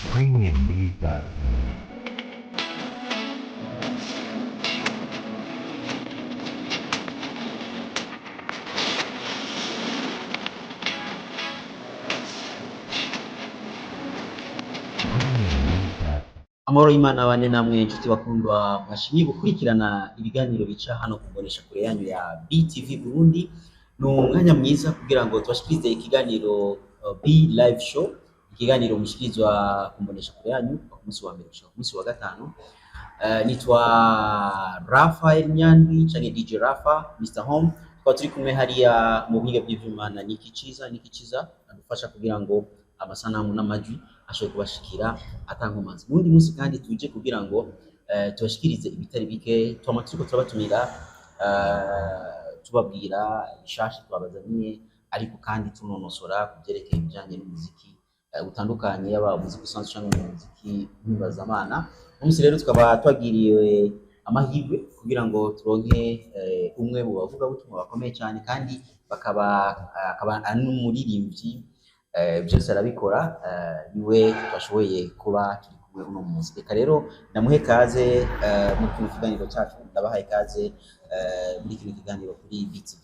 Premium. Amahoro y'Imana abane namwe, inshuti bakundwa mwashimye gukurikirana ibiganiro bica hano ku mboneshakure yanyu ya BTV Burundi. Ni umwanya mwiza kugira ngo tubashikirize ikiganiro B Live Show, ikiganiro mushikirizwa ku mboneshakure yanyu kuva ku munsi wa mbere gushika ku munsi wa gatanu. Nitwa Rafael Nyandwi canke DJ Rafa Mr Home, tukaba turi kumwe hariya mu buhinga bw'ivyuma na Niki Ciza. Niki Ciza adufasha kugira ngo amasanamu n'amajwi ashobore kubashikira atankomanzi. Mundi munsi kandi tuje kugira ngo tubashikirize ibitari bike. Twama turiko turabatumira, tubabwira ibishasha twabazaniye, ariko kandi tunonosora ku vyerekeye ibijanye n'umuziki utandukanye, yaba umuziki usanzwe canke umuziki mpimbazamana. Umunsi rero tukaba twagiriwe amahirwe kugira ngo turonke umwe mu bavugabutumwa bakomeye cyane, kandi bakaba akaba ari n'umuririmbyi, byose arabikora, niwe twashoboye kuba turi kumwe uno munsi. Reka rero ndamuhe kaze muri kino kiganiro cyacu. Ndabahaye ikaze muri kino kiganiro kuri BTV.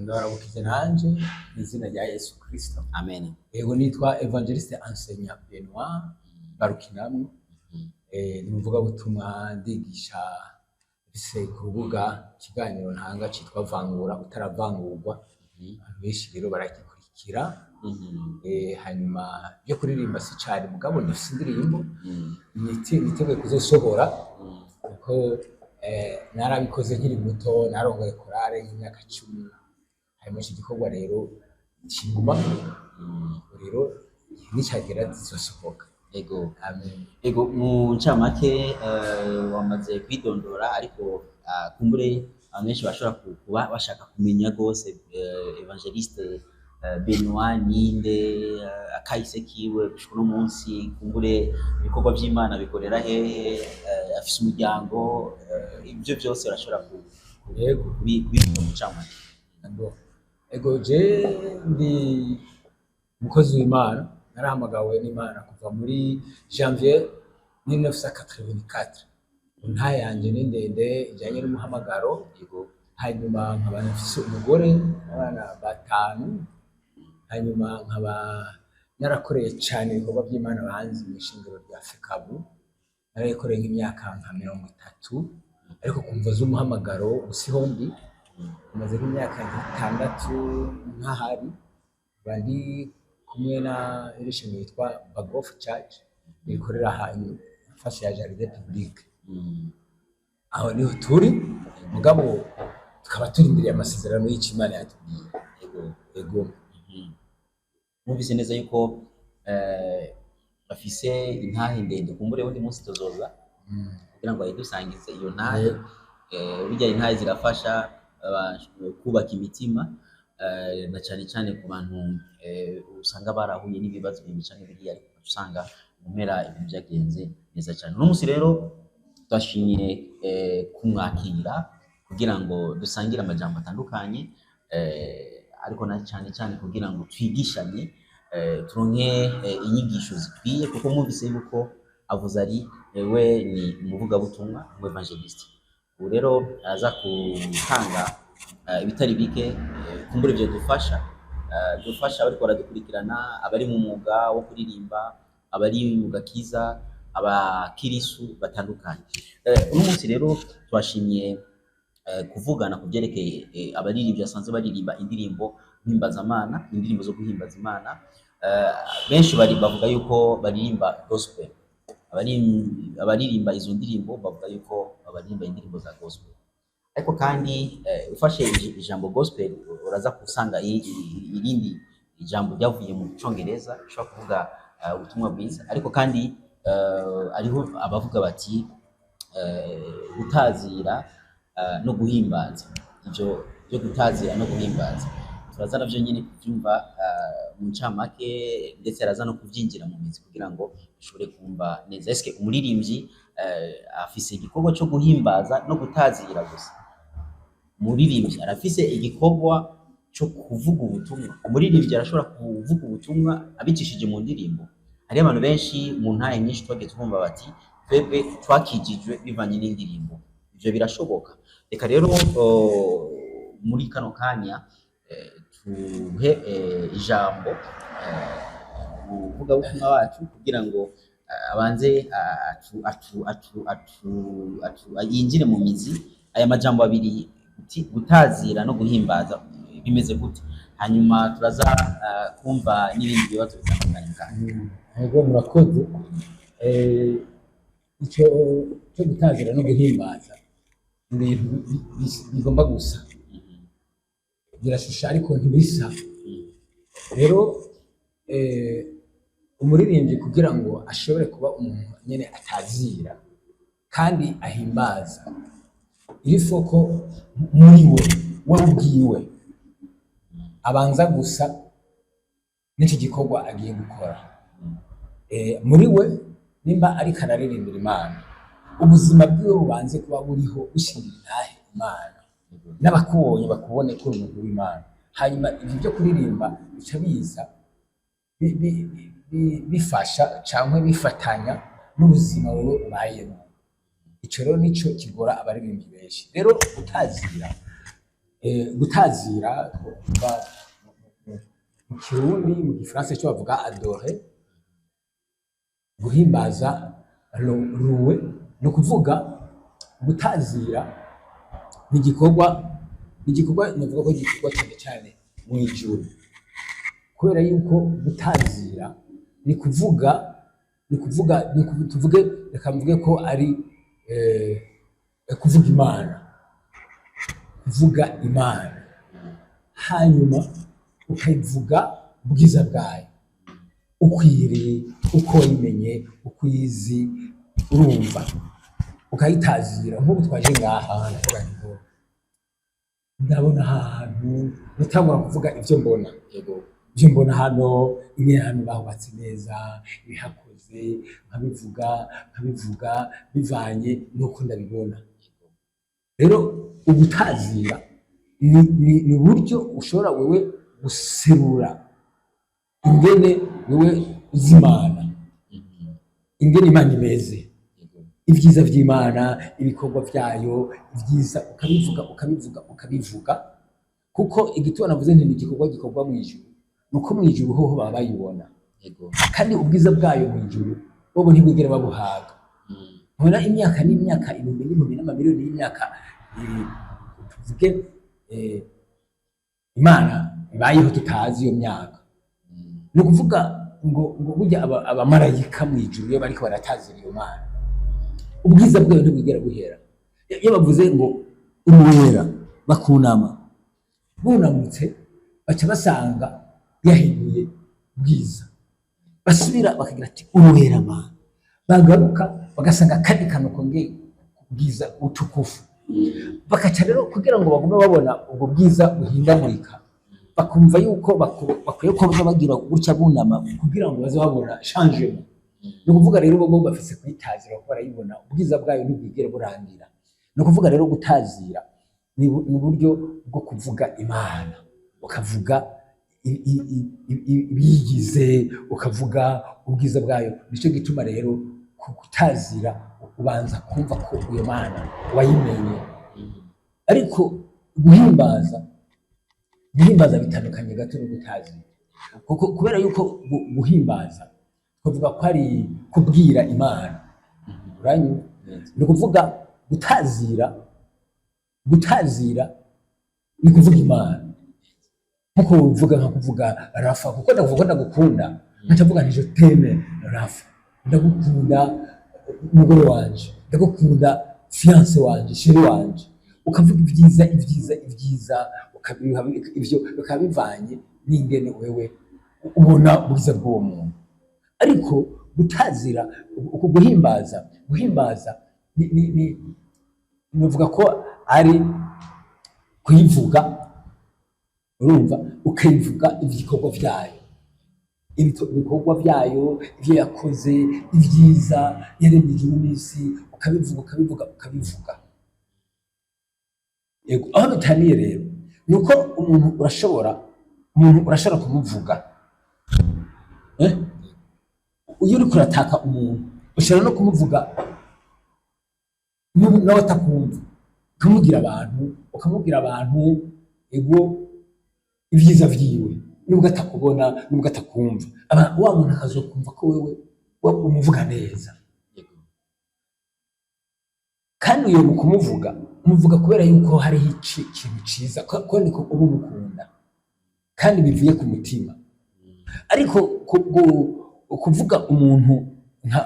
Ndabarabukize nanje mu izina rya Yesu Kristo. Amen. Yego, nitwa Evangeliste Enseignant Benoit Barukinamwe. Ni umuvugabutumwa, ndigisha, mfise ku rubuga ikiganiro ntanga citwa Vangura utaravangurwa. Abantu benshi rero baragikurikira. Hanyuma byo kuririmba si cane, mugabo ndafise indirimbo niteguye kuzosohora, kuko narabikoze nkiri muto, narongoye korale nk'imyaka 10. Hanyuma iki gikorwa rero kinguma rero nicagera zizosohoka. Ego. Amen. Ego, mu ncamake wamaze kwidondora, ariko kumbure abantu benshi bashobora kuba bashaka kumenya rwose Evangeliste Benoit ninde, akahise kiwe gushika uno munsi, kumbure ibikorwa vy'Imana bikorera hehe, afise umuryango, ibyo byose barashobora Yego. kubivuga mu ncamake. Ego. Ego, je ndi umukozi w'Imana, narahamagawe n'Imana kuva muri janvier 1984. Intahe yanje ni ndende ijanye n'umuhamagaro. Ego. Hanyuma nkaba mfise umugore n'abana batanu. Hanyuma nkaba narakoreye cane ibikorwa by'Imana banzi mu ishengero rya FECABU, narayikoreye nk'imyaka nka 30, ariko kumva z'umuhamagaro usiho ndi maze nk'imyaka nk'itandatu nkahari, nkaba ndi kumwe na iri shengero yitwa Bagof Church rikorera ahantu face ya Jardin Public. Aho niho turi, mugabo tukaba turindiriye amasezerano y'icyo Imana yatubwiye. Ego. Ego. Numvise neza yuko afise intahe ndende, kumbure wundi munsi tuzoza kugira ngo ayidusangize iyo ntahe. Burya intahe zirafasha abantu kubaka imitima, na cyane cyane ku bantu usanga barahuye n'ibibazo ibi canke biriya, ariko ugaca usanga mu mpera ibintu byagenze neza cyane. Uno munsi rero twashimye kumwakira kugira ngo dusangire amajambo atandukanye, ariko na cyane cyane kugira ngo twigishanye, turonke inyigisho zikwiye, kuko mwumvise yuko avuze ari we ni umuvugabutumwa, umu evangeliste. Ubu rero araza gutanga ibitari bike, kumbura ibyo dufasha abariko baradukurikirana, abari mu mwuga wo kuririmba, abari mu gakiza, abakirisu batandukanye. Uno munsi rero twashimye kuvugana ku byerekeye abaririmbyi basanzwe baririmba indirimbo mpimbazamana, indirimbo zo guhimbaza Imana. Benshi bari bavuga yuko baririmba gospel. Abaririmba izo ndirimbo bavuga yuko baririmba indirimbo za gospel, ariko kandi ufashe ijambo gospel uraza gusanga irindi ijambo ryavuye mu Congereza rishobora kuvuga ubutumwa bwiza, ariko kandi hariho abavuga bati gutazira no guhimbaza. Ivyo byo gutazira no guhimbaza turaza navyo nyine kubyumva mu ncamake, ndetse araza no kuvyinjira mu mizi kugira ngo dushobore kumva neza. Eske umuririmbyi afise igikorwa cyo guhimbaza no gutazira gusa? Umuririmbyi arafise igikorwa cyo kuvuga ubutumwa? Umuririmbyi arashobora kuvuga ubutumwa abicishije mu ndirimbo? Hariho abantu benshi mu ntahe nyinshi twagiye twumva bati twebwe twakijijwe bivanye n'indirimbo. Ivyo birashoboka. Reka rero muri kano kanya tuhe ijambo umuvugabutumwa wacu kugira ngo abanze atu, atu, atu, atu, atu, yinjire mu mizi aya majambo abiri gutazira no guhimbaza bimeze gute, hanyuma turaza kumva n'ibindi bibazo bitandukanye kandi. Yego, murakoze. Icyo cyo gutazira no guhimbaza ni ibintu bigomba gusa, birashusha ariko ntibisa. Rero umuririmbyi kugira ngo ashobore kuba umuntu nyene atazira kandi ahimbaza, il faut ko muri we, we ubwiwe, abanza gusa n'iki gikorwa agiye gukora. Muri we, nimba ariko araririmbira Imana, ubuzima bwiwe bubanze kuba buriho bushingira intahe Imana, n'abakubonye bakubone ko uri umuntu w'Imana. Hanyuma ibyo byo kuririmba bica biza bifasha canke bifatanya n'ubuzima wowe ubayemo. Ico rero nico kigora abaririmbyi benshi. Rero gutazira, gutazira twokuvuga mu Kirundi, mu Gifaransa ico bavuga adorer, guhimbaza louer. Ni ukuvuga gutazira ni igikorwa navuga ko gikorwa cyane cyane mu ijuru, kubera yuko gutazira ni kuvuga tuvuge, reka mvuge ko ari kuvuga Imana, kuvuga Imana, hanyuma ukayivuga ubwiza bwayo ukwiriye, uko wayimenye, uko uyizi, urumva ukayitazira. Nk'ubu twaje ngaha, ndavuga nti ngo ndabona ahantu, ndatangura kuvuga ibyo mbona, ibyo mbona hano, ingene hano bahubatse neza, ibihakoze, nkabivuga bivanye n'uko ndabibona. Rero ubutazira ni uburyo ushobora wewe guserura ingene wewe uzi Imana, ingene Imana imeze, ibyiza by'Imana, ibikorwa byayo ibyiza, ukabivuga, ukabivuga, ukabivuga. Kuko igituma navuze nti ni igikorwa gikorwa mu ijuru, ni uko mu ijuru hoho baba bayibona, kandi ubwiza bwayo mu ijuru bobo ntibwigera babuhaga. Nkora imyaka n'imyaka, ibihumbi n'ibihumbi n'amamiliyoni y'imyaka, tuvuge Imana ibayeho tutazi iyo myaka. Ni ukuvuga ngo burya abamarayika mu ijuru iyo bariko baratazira iyo Mana, ubwiza bwayo ntibwigera buhera. Iyo bavuze ngo uruwera, bakunama, bunamutse baca basanga yahinduye ubwiza, basubira bakagira ati uruwera Mana, bagaruka bagasanga akandi kantu kongeye ubwiza utukufu. Bakaca rero kugira ngo bagume babona ubwo bwiza buhindagurika, bakumva yuko bakwiye kuba bagira gutya bunama kugira ngo baze babona changement. Ni ukuvuga rero bo bafise kuyitazira kuko barayibona, ubwiza bwayo ntibwigere burangira. Ni ukuvuga rero gutazira ni uburyo bwo kuvuga Imana, ukavuga ibiyigize, ukavuga ubwiza bwayo. Nicyo gituma rero gutazira ubanza kumva ko iyo Mana wayimenye. Ariko guhimbaza bitandukanye gato no gutazira, kuko kubera yuko guhimbaza twavuga ko ari kubwira Imana, uranyumva? Ni ukuvuga gutazira ni kuvuga Imana nkuko uvuga nka kuvuga Rafa, kuko ndavuga ko ndagukunda, nkaca mvuga nti je t'aime Rafa, ndagukunda umugore wanje, ndagukunda fiancé wanje, chéri wanje. Ukavuga ibyiza, ibyiza, ibyiza, ivyo bikaba bivanye n'ingene wewe ubona ubwiza bw'uwo muntu. Ariko gutazira, uku guhimbaza ni nuvuga ko ari kuyivuga, urumva, ukayivuga ibikorwa byayo, ibikorwa byayo, ibyo yakoze, ibyiza yaremye ijuru n'isi, ukabivuga, ukabivuga, ukabivuga. Yego, aho bitaniye rero ni uko umuntu urashobora kumuvuga, eh? Iyo uriko urataka umuntu, ushobora no kumuvuga nawe atakumva, ukamubwira abantu ego ibyiza vyiwe, nubwo atakubona, nubwo atakumva. Wa muntu akazokumva ko wewe umuvuga neza. Kandi uyo mu kumuvuga, umuvuga kubera yuko hariho ikintu ciza, ko niko uba umukunda kandi bivuye ku mutima. Ariko kuvuga umuntu,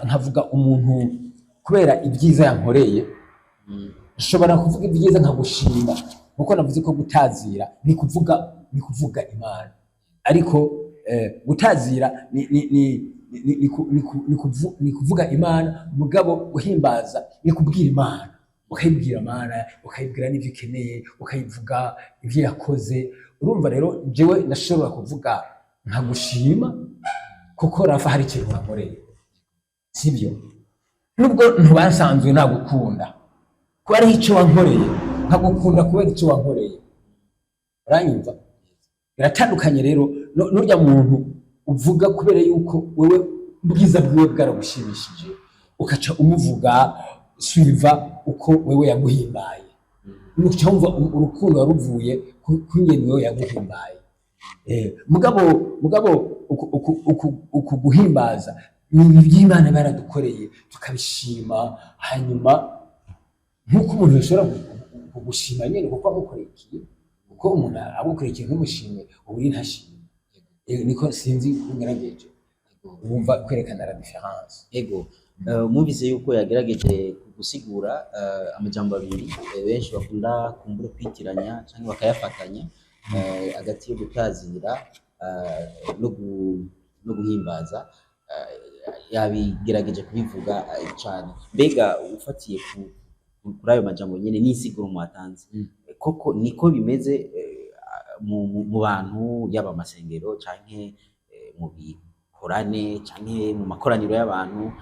nkavuga umuntu kubera ibyiza yankoreye, nshobora kuvuga ibyiza nkagushima, nkuko navuze ko gutazira ni kuvuga Imana. Ariko gutazira ni kuvuga Imana, mugabo guhimbaza ni kubwira Imana, ukayibwira Imana, ukayibwira n'ibyo ukeneye, ukayivuga ibyo yakoze. Urumva rero, jewe ndashobora kuvuga nkagushima kuko Rafa hari ikintu wankoreye, sibyo? Nubwo ntubasanzwe nagukunda, kuba ariho icyo wankoreye, nkagukunda kubera icyo wankoreye. Uranyumva? Biratandukanye rero n'urya muntu uvuga kubera yuko wewe ubwiza bwiwe bwaragushimishije, ukaca umuvuga suiva uko wewe yaguhimbaye, uca wumva urukundo waruvuye kungene wewe yaguhimbaye. Mugabo uku guhimbaza ni iby'Imana baradukoreye, tukabishima. Hanyuma nk'uko umuntu yashobora kugushima nyine kuko agukoreye ikintu, kuko umuntu agukoreye ikintu ntumushime, uba uri ntashime. Niko sinzi ngerageje wumva kwerekana la différence. Ego. Mwumvise yuko yagerageje gusigura amajambo abiri benshi bakunda kumbura kwitiranya cyangwa bakayafatanya, hagati yo gutazira no guhimbaza. Yabigerageje kubivuga cyane. Mbega ufatiye kuri ayo majambo nyene n'insiguro mwatanze, koko niko bimeze mu bantu, yaba amasengero canke mu bikorane canke mu makoraniro y'abantu,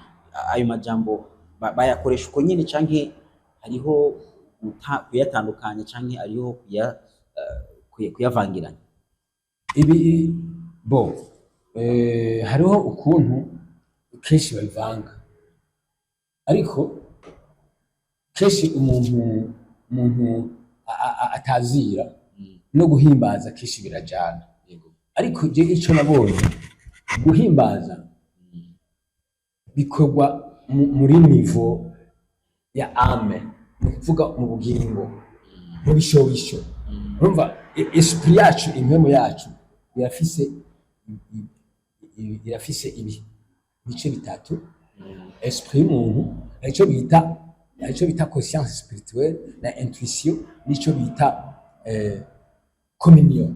ayo majambo bayakoresha uko nyene, canke hariho kuyatandukanya, canke hariho kuyavangiranya? Ibi bo hariho ukuntu kenshi babivanga, ariko kenshi umuntu atazira no guhimbaza kenshi birajana. Ariko je ico nabonye, guhimbaza bikorwa muri niveau ya âme, ni ukuvuga mu bugingo, mu bishobisho. Urumva, esprit yacu, impwemu yacu irafise ibi bice bitatu. Esprit y'umuntu, hari ico bita conscience spirituelle na intuition, n'ico bita communion.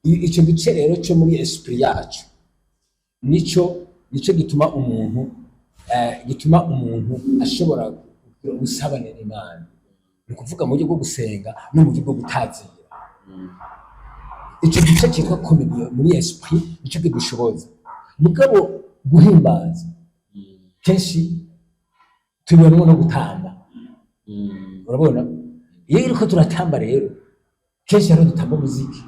Ico gice rero cyo muri esprit yacu nico gituma umuntu ashobora kugira ubusabane n'Imana, ni ukuvuga mu buryo bwo gusenga no mu buryo bwo gutazira. Ico gice cyitwa communion muri esprit nico kidushoboza. Mugabo guhimbaza kenshi tubibonamo no gutamba. Urabona, iyo iriko turatamba rero, kenshi hariho dutamba umuziki.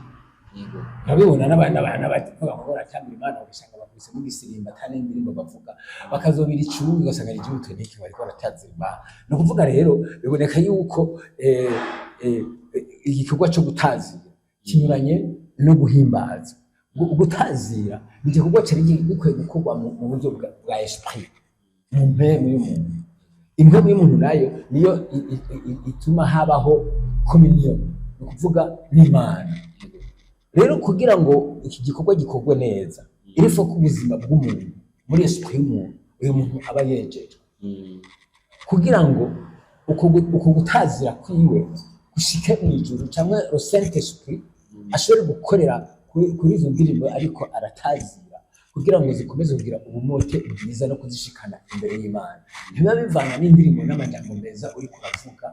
Urabibona n'abana bavuga ngo baratambira Imana, ugasanga bakubise mu gisirimba ata n'indirimbo bavuga, bakazobira icumbi, ugasanga ni igihugu n'iki bariko baratazira Imana. Ni ukuvuga rero biboneka yuko igikorwa cyo gutazira kinyuranye no guhimbaza. Gutazira ni igikorwa cari gikwiye gukorwa mu buryo bwa esprit, mu mpemu y'umuntu. Impwemu y'umuntu nayo niyo ituma habaho communion, ni ukuvuga n'Imana. Rero kugira ngo iki gikorwa gikorwe neza, il faut ko ubuzima bw'umuntu, muri esprit y'umuntu, uyu muntu aba yejejwe, kugira ngo uko gutazira kwiwe gushike mu ijuru, cyangwa le Saint Esprit ashobore gukorera kuri izo ndirimbo ariko aratazira, kugira ngo zikomeze kugira ubumote bwiza no kuzishikana imbere y'Imana. Ntibiba bivana n'indirimbo n'amajambo meza uriko uravuga,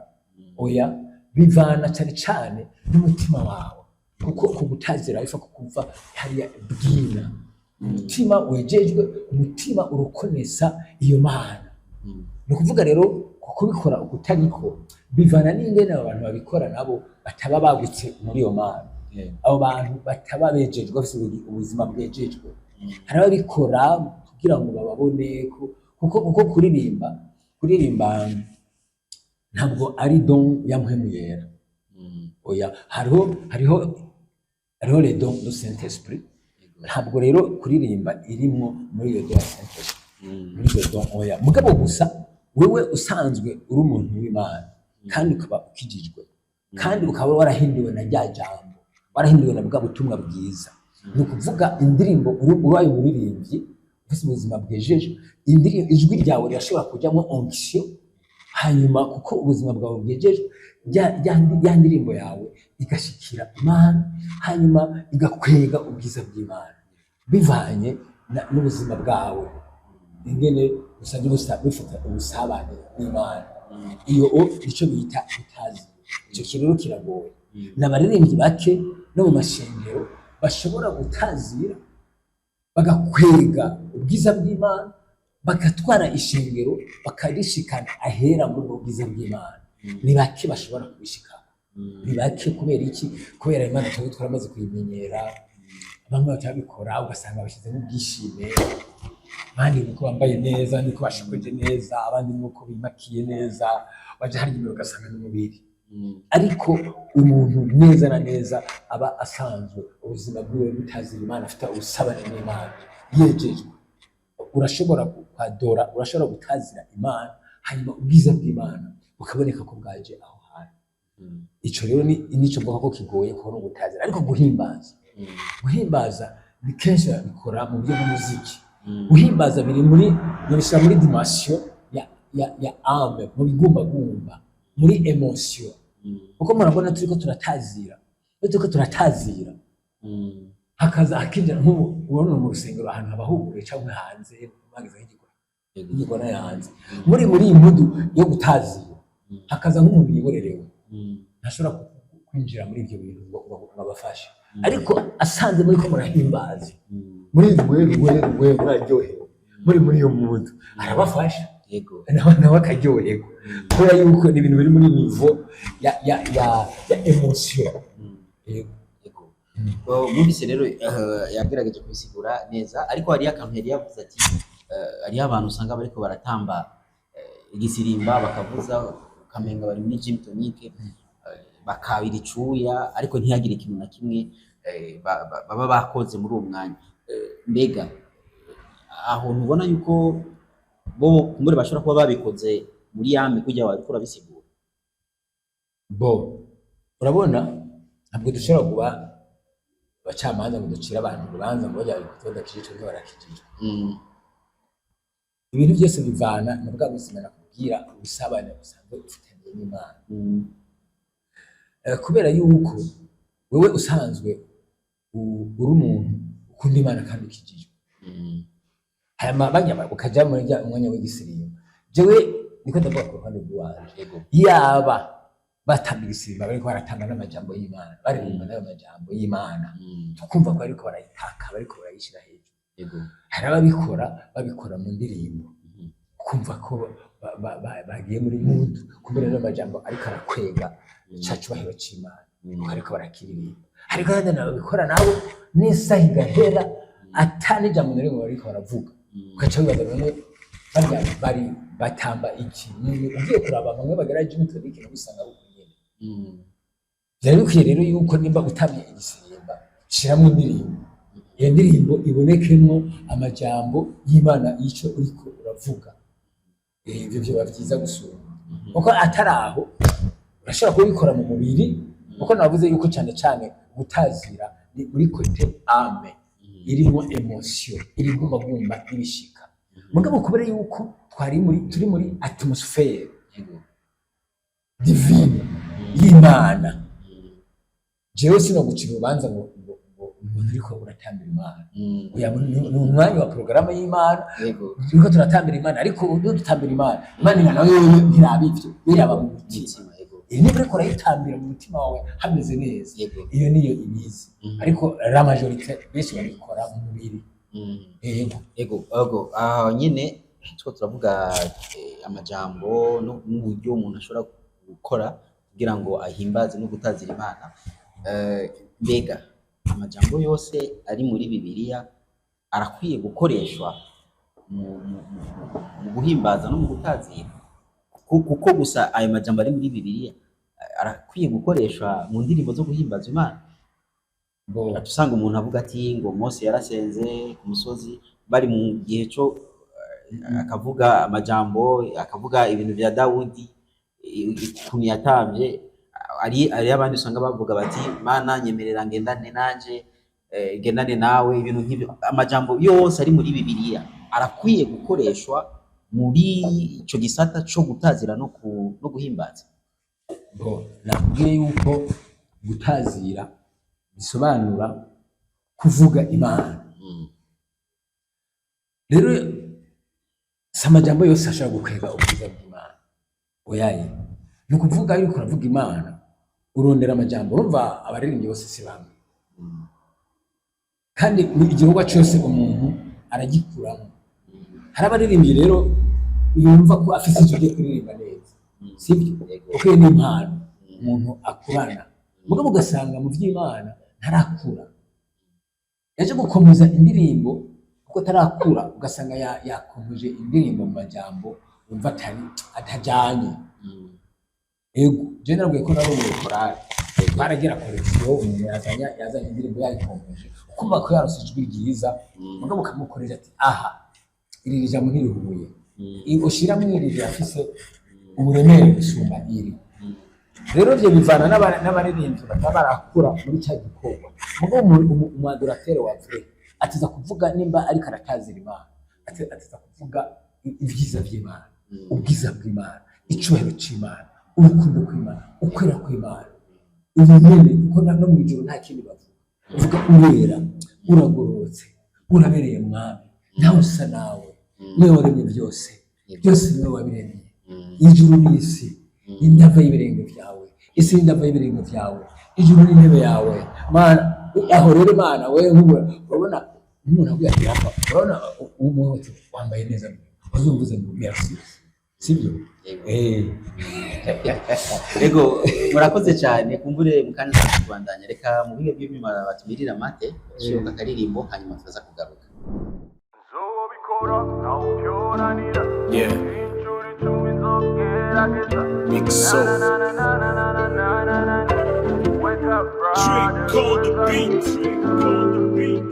oya, bivana cyane cyane n'umutima wawe, kuko kugutazira bifa kukuva hariya bwina, umutima wejejwe, umutima urukonesa iyo Mana. Ni ukuvuga rero kubikora ukutariko bivana n'ingene abo bantu babikora nabo bataba bagutse muri iyo Mana, abo bantu bataba bejejwe, bafise ubuzima bwejejwe. Hari ababikora kugira Kugira ngo bababone kuko kuririmba ntabwo ari don ya Mpwemu Yera. Oya, hariho les dons du Saint Esprit. Ntabwo rero kuririmba irimwo muri iyo don ya Saint Esprit, muri iyo don, oya. Mugabo gusa wewe usanzwe uri umuntu w'Imana kandi ukaba ukijijwe kandi ukaba warahinduwe na rya jambo, warahinduwe na bwa butumwa bwiza, ni ukuvuga indirimbo, ubaye umuririmbyi ufite ubuzima bwejeje, indirimbo, ijwi ryawe rirashobora kujyamo onction, hanyuma kuko ubuzima bwawe bwejejwe, ya ndirimbo yawe igashikira Imana, hanyuma igakwega ubwiza bw'Imana bivanye n'ubuzima bwawe ingene busanzwe bufite ubusabane n'Imana. Iyo nicyo bita utazi. Icyo kintu rero kiragoye. Ni abaririmbyi bake no mu mashengero bashobora gutazira bagakwega ubwiza bw'Imana, bagatwara ishengero bakarishikana ahera muri ubwo bwiza bw'Imana. Ni bake bashobora kubishikana, ni bake. Kubera iki? Kubera Imana twebwe twaramaze kuyimenyera. Bamwe batabikora ugasanga bashyizemo ubwishime, abandi nuko bambaye neza, nuko bashokoje neza, abandi nuko bimakiye neza, waja harya imbere ugasanga n'umubiri. Ariko umuntu neza na neza aba asanzwe ubuzima bwiwe butazira Imana, afite ubusabane n'Imana, yejejwe, urashobora kwadora, urashobora gutazira Imana, hanyuma ubwiza bw'Imana bukaboneka ko bwaje aho hantu. Ico rero ni nico mvuga ko kigoye kubona ugutazira. Ariko guhimbaza ni kenshi babikora mu buryo bw'umuziki. Guhimbaza biri muri, babishyira muri dimension ya âme, mu bigumbagumba, muri émotion, kuko murabona turiko turatazira, iyo turiko turatazira hakaza hakinjira nk'ubu ubona mu rusengero ahantu haba huguruye cyangwa hanze bageze nk'igikora hanze, muri iyi mood yo gutazira, hakaza nk'umuntu yiborerewe, ntashobora kwinjira muri ibyo bintu ngo abafashe. Ariko asanze muri ko murahimbaza, muri rwe rwe rwe, muraryohewe, muri iyo mood, arabafasha. Nawe akaryoherwa kubera yuko ni ibintu biri muri niveau ya émotion. Yego. Yego. Mwumvise rero, yagerageje kubisigura neza, ariko hariyo akantu yari yavuze ati hariyo abantu usanga bariko baratamba igisirimba, bakavuza ukamenga bari muri gym tonic, bakabira icuya, ariko ntihagire ikintu na kimwe baba bakoze muri uwo mwanya. Mbega aho ntubona yuko bo kumbure bashobora kuba babikoze muri yame kujya wariko urabisigura? Bo urabona, ntabwo dushobora kuba abacamanza ngo ducire abantu urubanza ngo bajya babikoze badakijijwe cyangwa barakijijwe. Ibintu byose bivana na bwa buzima nakubwira, ubusabane busanzwe ufitaniye n'Imana. Kubera yuko wewe usanzwe uri umuntu ukunda Imana kandi ukijijwe, hanyuma bajya ukaja muri rya umwanya w'igisirimba, jewe niko ndavuga ku ruhande rw'iwanje, yaba batamba igisirimba bariko baratanga n'amajambo y'Imana, baririmba n'ayo majambo y'Imana, tukumva ko bariko barayitaka, bariko barayishira hejuru. Hari ababikora babikora mu ndirimbo, kumva ko bagiye muri mood, kumva n'amajambo ariko arakwega ca cubahiro c'Imana, ariko barakiririmba. Ariko abandi babikora nabo n'isaha igahera ata n'ijambo na rimwe bariko baravuga, ugaca wibaza none barya bari batamba iki? Ugiye kuraba bamwe bagera gym tonic nabo usanga ari uko nyene. Byari bikwiye rero yuko nimba utamye igisirimba, shiramo indirimbo, iyo ndirimbo ibonekemwo amajambo y'Imana y'icyo uriko uravuga. Ibyo byoba byiza gusumba, kuko atari aho urashobora kubikora mu mubiri, kuko navuze yuko cyane cyane gutazira ni muri côté âme, irimo émotion, iri gumbagumba n'ibishika. Mugabo kubera yuko twari muri turi muri atmosphère divine y'Imana, jewe sinogucira urubanza ngo umuntu ariko uratambira Imana. Oya, ni umwanya wa porogaramu y'Imana. Turiko turatambira Imana, ariko iyo dutambira Imana, Imana nayo ntiraba ivyo, iraba mu mutima. Umutima, yego. Iyi niba uriko urayitambira mu mutima wawe hameze neza, iyo niyo ibizi. Ariko la majorité, benshi babikora mu mubiri. Yego. Ego, aho nyine turiko turavuga amajambo n'uburyo umuntu ashobora gukora kugira ngo ahimbaze no gutazira Imana. Mbega amajambo yose ari muri Bibiliya arakwiye gukoreshwa? mu guhimbaza no mu gutazira? Kuko gusa ayo majambo ari muri Bibiliya arakwiye gukoreshwa mu ndirimbo zo guhimbaza Imana? Bo. Usanga umuntu avuga ati ngo Mose yarasenze ku musozi bari mu gihe cyo, akavuga amajambo, akavuga ibintu bya Dawudi, ukuntu yatamvye. Ari abandi usanga bavuga bati: "Mana, nyemerera ngendane nanje, ngendane nawe," ibintu nk'ibyo. Amajambo yose ari muri Bibiliya arakwiye gukoreshwa muri ico gisata co gutazira no guhimbaza? Bo, nakubwiye yuko gutazira bisobanura kuvuga Imana. Rero si amajambo yose ashobora gukwega ubwiza bw'Imana, oyaye. Ni ukuvuga yuko uravuga Imana, urondera amajambo. Urumva, abaririmbyi bose si bamwe, kandi igikorwa cyose umuntu aragikuramo. Hari abaririmbyi rero yumva ko afise ijwi ryo kuririmba neza, sibyo? Yego. Kuko iyo ni impano umuntu akurana. Mugabo ugasanga mu by'Imana ntarakura, yaje gukomeza indirimbo kuko atarakura, ugasanga yakomeje indirimbo mu majambo wumva atari atajanye. Ego, je narabwiye ko narongoye korali, twaragira correction. Umuntu yazanye indirimbo yayikomeje, ukumva ko yarose ijwi ryiza, mugabo ukamukorera ati: "Aha iri jambo ntirihuye, ushiramwo iri rirafise uburemere gusumba iri." Rero ivyo bivana n'abaririmbyi bataba barakura muri cya gikorwa. Mugabo umu adorateur wa vrai ateza kuvuga, nimba ariko aratazira Imana, ateza kuvuga ibyiza vy'Imana, ubwiza bw'Imana, icubahiro c'Imana, urukundo kw'Imana, ukwera kw'Imana, ibi nyene, kuko no mw'ijuru nta kindi bavuga. Uvuga: "Urera, uragororotse, urabereye Mwami, ntawe usa nawe, niwe waremye byose, byose niwe wabiremye, ijuru n'isi n'indava y'ibirenge byawe, isi n'indava y'ibirenge byawe, ijuru n'intebe yawe, Mana." Aho rero Imana wewe nk'ubu urabona nk'umuntu aguye ati: "Rafa, urabona umuntu ati wambaye neza," uzumvuze ngo merci, sibyo? Yego. Ego, murakoze cyane. Kumbure mukanya kubandanya, reka mu bihe by'inyuma batumirira amate shoka akaririmbo, hanyuma tuza kugaruka. Nzobikora nawe ubyoranira. Yeah. Inshuro 10 nzogerageza. Big Soul. Na, na, na, na, na, na, na, na, na. Wake up, brother. Trick on the beat. Trick on the beat.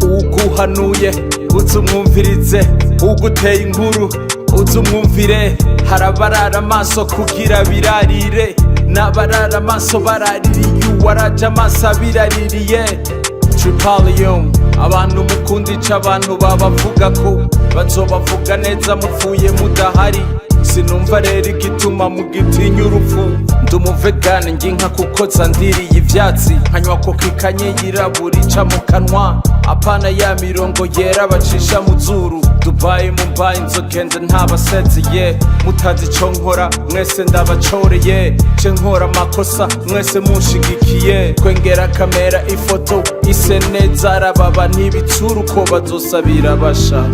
Uguhanuye uze umwumvirize, uguteye inkuru uze umwumvire. Harabarara amaso kugira birarire, n'abarara amaso baraririye, uwaraje amaso abiraririye. Tripalium, abantu mukunda ico abantu babavuga ko bazobavuga neza mupfuye mudahari. Sinumva rero igituma mugitinya urupfu. Ndi umuvegani, njye inka kuko zandiriye ivyatsi, nkanywa koka ikanye yirabura ica mu kanwa, apana ya mirongo yera bacisha mu zuru. Dubai, Mumbai, nzogenda ntabasezeye. Mutazi ico nkora mwese ndabacoreye, ce nkora amakosa mwese munshigikiye. Twengera kamera ifoto ise neza, arababa ntibitsura uko bazosabira basha.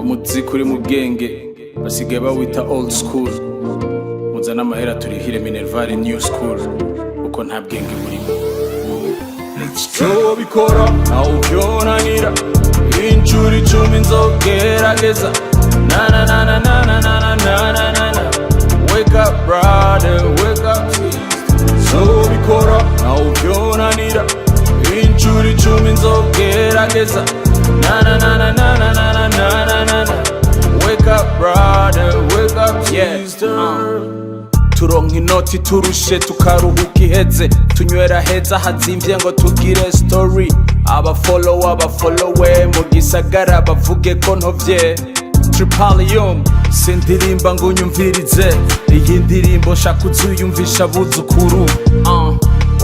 Umuziki uri mu bwenge basigaye bawita old school. Muzane amahera turihire minerval new school, kuko nta bwenge burimo. Nzobikora nawe uvyonanira, inshuro 10 nzogerageza. Na na na na na na na na na na na na. Wake up, brother, wake up, sister. Nzobikora nawe uvyonanira, inshuro 10 nzogerageza. Na na na na na na na na na na na na. Wake up, brother, wake up, sister. Turonka inoti turushe, tukaruhuka iheze, tunywera heza hazimvye ngo tugire story. Abafollow abafollowe mu gisagara bavuge ko ntovye. Tripalium, sindirimba ngo unyumvirize iyi ndirimbo, nshaka uzuyumvisha abuzukuru.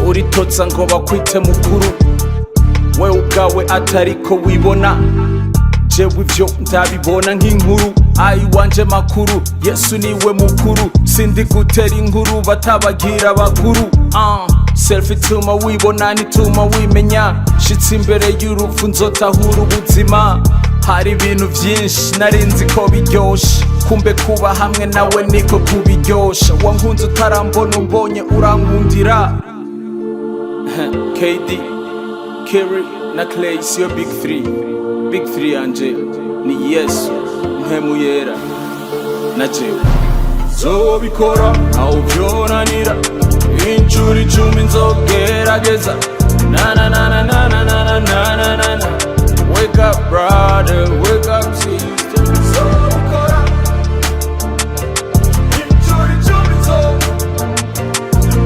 Uritotsa ngo bakwite mukuru, wewe ubwawe atariko wibona. Jewe ivyo ndabibona nk'inkuru ayiwanje makuru. Yesu niwe mukuru, sindi gutera inkuru batabagira bakuru. Selfie ituma wibona, ntituma wimenya. Shitse imbere y'urupfu nzotahura ubuzima. Hari ibintu vyinshi narinzi ko biryoshe, kumbe kuba hamwe nawe niko kubiryosha. Wankunze utarambona, umbonye urankundira. KD Kiri. Na Clay siyo big three. Big three yanje ni Yesu, Mpwemu Yera na jewe. Nzobikora aho vyonanira, inshuro 10 nzogerageza. Na na na na na na na na na na na na. Wake up brother, wake up sister. Nzobikora inshuro 10 nzo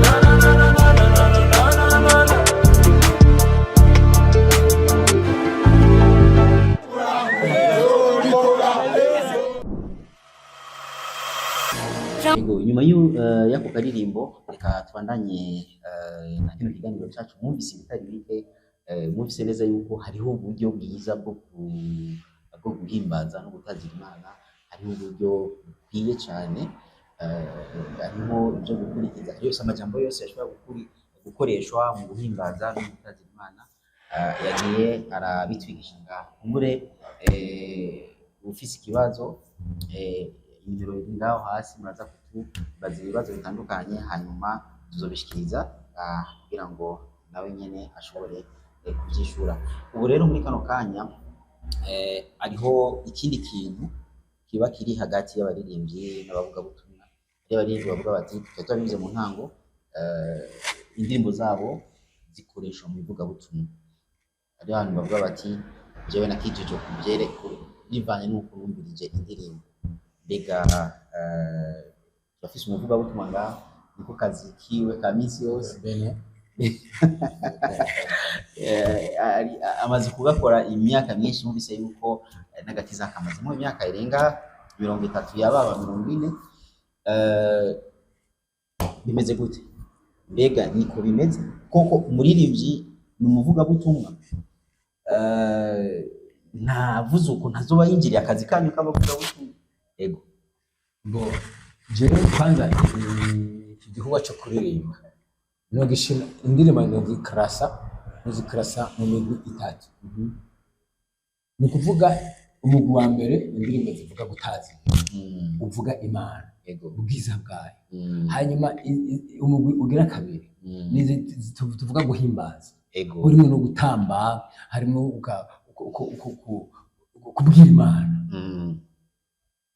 na na na na na na na na na na na. Yego, nyuma y'ako karirimbo, reka tubandanye na kino kiganiro cacu. Mwumvise ibitari bike, mwumvise neza yuko hariho uburyo bwiza bwo guhimbaza no gutazira Imana, hariho uburyo bukwiye cyane, hariho ibyo gukurikiza yose, amajambo yose ashobora gukoreshwa mu guhimbaza no gutazira Imana, yagiye arabitwigisha ngaha. Kumbure ufise ikibazo, nimero iri ngaho hasi, muraza kutubaza ibibazo bitandukanye, hanyuma tuzobishikiriza kugira ngo nawe nyene ashobore kuvyishura. Ubu rero muri kano kanya hariho ikindi kintu kiba kiri hagati y'abaririmbyi n'abavugabutumwa. Hariho abaririmbyi bavuga bati, twari twabivuze mu ntango, indirimbo zabo zikoreshwa mu ivugabutumwa. Hariho abantu bavuga bati jewe nakijije kuvyereko bivanye n'uko numvirije indirimbo. Mbega turafise umuvugabutumwa ngaha, niko kazi kiwe ka minsi yose. Bene. Amaze kugakora imyaka myinshi, mwumvise yuko n'agakiza kamazemo imyaka irenga 30, yababa 40. Bimeze gute? Mbega niko bimeze koko? Umuririmbyi ni umuvugabutumwa? Ntavuze uko ntazoba yinjiriye akazi kanyu k'abavugabutumwa? Ego. Bo, jewe kwanza iki gikorwa cyo kuririmba no gishima indirimbo nozikarasa mu migwi itatu. Ni ukuvuga umugwi wa mbere, indirimbo zivuga gutazi, uvuga Imana, ubwiza bwayo. Hanyuma umugwi ugira kabiri ni tuvuga guhimbaza, urimo no gutamba, harimo kubwira Imana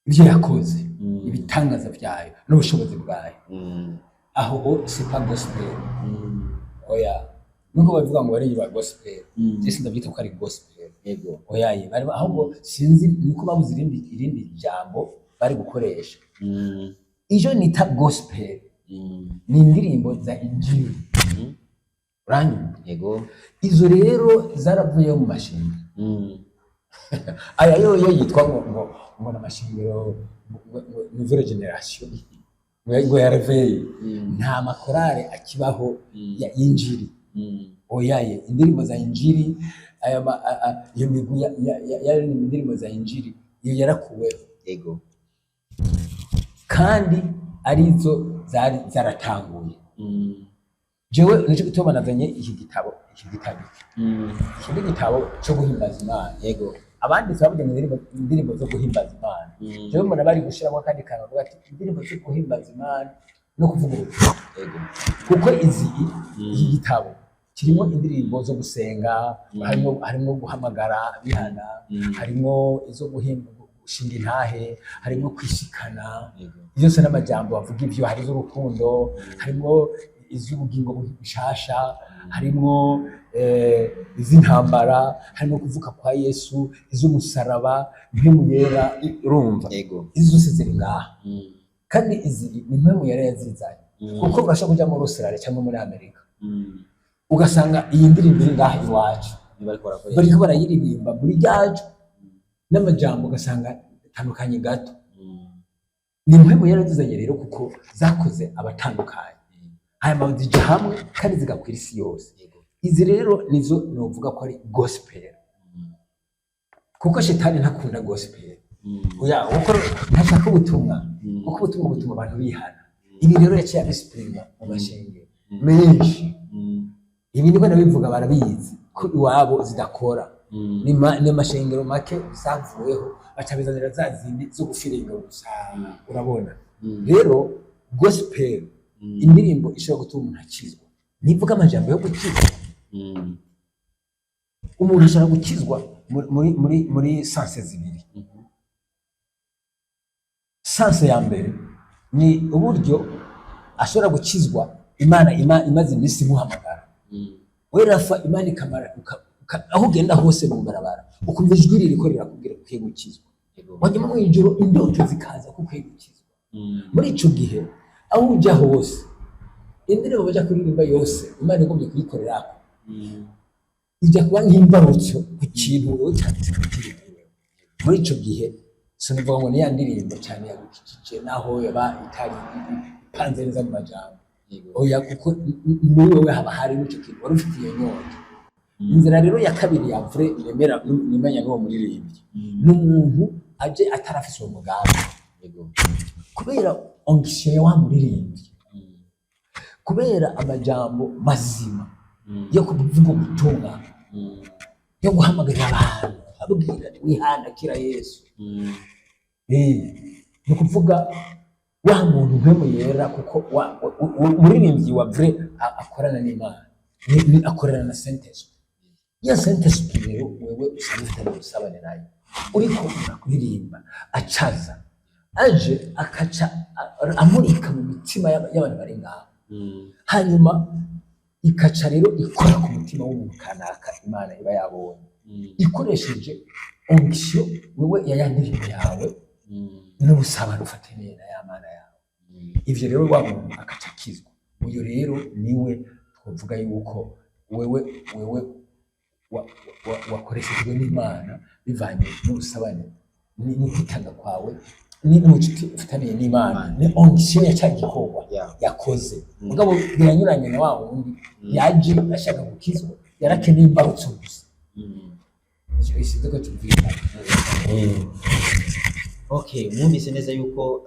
ibyo yakoze, ibitangaza byayo n'ubushobozi bwayo. Aho ho c'est pas gospel. Oya, nubwo bavuga ngo baririmba gospel, je sindabyita ko ari gospel. Oya ye, bari ahubwo sinzi niko babuze irindi jambo bari gukoresha. Iyo nita gospel ni indirimbo za injili. Uranyumva? Ego. Izo rero zaravuye mu mashengero. Aya yo yitwa ngo n'amashengero ngo nouvelle génération, ngo ya réveil. Nta makorale akibaho ya injili. Oyaye, indirimbo za injili, aya iyo migwi yaririmba indirimbo za injili, iyo yarakuweho. Kandi arizo zari zaratanguye. Jewe nico gituma nazanye iki gitabo, iki gitabo iki. Iki ni igitabo cyo guhimbaza Imana. Abanditsi bavuga ngo indirimbo zo guhimbaza Imana. Jewe mbona bari gushiramo akandi kantu bavuga ati indirimbo zo guhimbaza Imana no kuvuga ubutumwa. Kuko iki gitabo kirimo indirimbo zo gusenga, harimo guhamagara bihana, harimo izo gushinga intahe, harimo kwishikana. Byose n'amajambo bavuga ivyo, hari iz'urukundo, harimo iz'ubugingo bushasha, harimo iz'intambara, harimo kuvuka kwa Yesu, iz'umusaraba, Mpwemu Yera, urumva? Izi zose ziri ngaha. Kandi izi ni Mpwemu Yera yazizanye. Kuko urashobora kuja muri Australia cyangwa muri Amerika, ugasanga iyi ndirimbo iri ngaha iwacu Niba ariko barakoresha. Bariko barayiririmba muri ryacu n'amajambo ugasanga atandukanye gato. Ni Mpwemu yarazizanye rero, kuko zakoze abatandukanye, hanyuma zija hamwe kandi zigakwira isi yose. Izi rero nizo novuga ko ari gospel, kuko shetani ntakunda gospel. Oya, kuko ntashaka ubutumwa, kuko ubutumwa butuma abantu bihana. Ibi rero yaciye abisipirima mu mashengero menshi. Ibi niko nabivuga, barabizi ko iwabo zidakora. Ni amashengero make zavuyeho, baca bizanira za zindi zo gufiringa gusa. Urabona rero, gospel, indirimbo ishobora gutuma umuntu akizwa, nivuga amajambo yo gukizwa. Umuntu ashobora gukizwa muri sens zibiri. Sens ya mbere ni uburyo ashobora gukizwa Imana imaze iminsi imuhamagara. We Rafa, Imana ikamara aho ugenda hose mu barabara ukumva ijwi ririko rirakubwira ko ukwiye gukizwa. Wajya mu ijoro, indoto zikaza ko ukwiye gukizwa. Muri ico gihe, aho ujya hose, indirimbo baja kuririmba yose Imana igombye kuyikorerako ijya kuba nk'imbarutso ku kintu wewe cyanditse ku ndirimbo. Muri ico gihe sinavuga ngo ni ya ndirimbo cyane yagukijije, naho yaba itari ipanze neza mu majambo. Oya, kuko muri wewe haba harimo ico kintu wari ufitiye nyota. Inzira rero ya kabiri ya vrai nemera nimenya n'uwo muririmbyi, ni umuntu aje atarafise uwo mugambi, kubera onction ya wa muririmbyi, kubera amajambo mazima yo kuvuga ubutumwa, yo guhamagarira abantu, ababwira ati: "Wihana, kira Yesu." Ni ukuvuga wa muntu Mpwemu Yera, kuko umuririmbyi wa vrai akorana n'Imana, akorana na Saint-Esprit. Iyo Saint-Esprit rero wewe usanga ufitanye ubusabane nayo, uriko urakuririmba, acaza aje akaca amurika mu mitima y'abantu bari ngaho, hanyuma ikaca rero ikora ku mutima w'umuntu kanaka Imana iba yabonye, ikoresheje onction wewe ya ya ndirimbo yawe n'ubusabane ufataniye na ya Mana yawe. Ivyo rero wa muntu akaca akizwa. Uyu rero niwe twovuga yuko wewe wakoreshejwe n'Imana bivanye n'ubusabane n'ukwitanga kwawe n'ubucuti ufitaniye n'Imana, ni onction ya cya gikorwa yakoze. Mugabo biranyuranye na wa wundi yaje ashaka gukizwa, yarakeneye imbarutso gusa. Icyo isize ko tumvikana. Okay, mwumvise neza yuko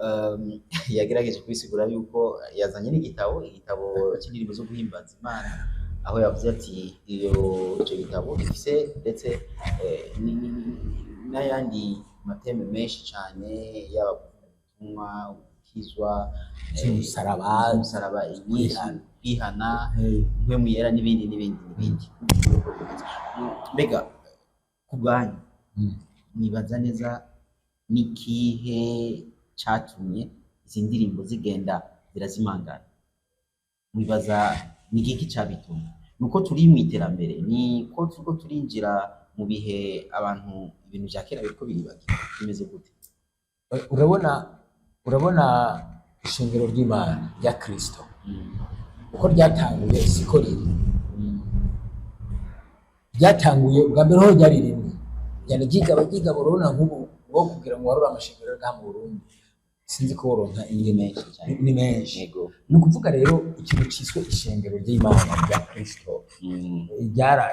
yagerageje kubisigura yuko yazanye n'igitabo, igitabo cy'indirimbo zo guhimbaza Imana, aho yavuze ati iyo icyo gitabo gifise ndetse n'ayandi ma thèmes menshi cyane, yaba kuvuga ubutumwa, gukizwa, Z'umusaraba, umusaraba, kwihana. Kwihana, Mpwemu Yera, n'ibindi n'ibindi n'ibindi. Mbega ku bwanyu mwibaza neza n'ikihe catumye izi ndirimbo zigenda zirazimangana? Mwibaza ni igiki cabitumye? Nuko turi mu iterambere, ni ko turiko turinjira mu bihe abantu ibintu vya kera biriko biribagira, bimeze gute? Urabona ishengero ry'Imana rya Kristo uko ryatanguye siko riri. Ryatanguye ubwa mbere ho ryari rimwe, ryari ryigaba ryigaba. Urabona nk'ubu bwo kugira ngo warure amashengero ngaha mu Burundi, sinzi ko woronka Ni menshi cyane. Ni menshi. Ni ukuvuga rero ikintu cyiswe ishengero ry'Imana rya Kristo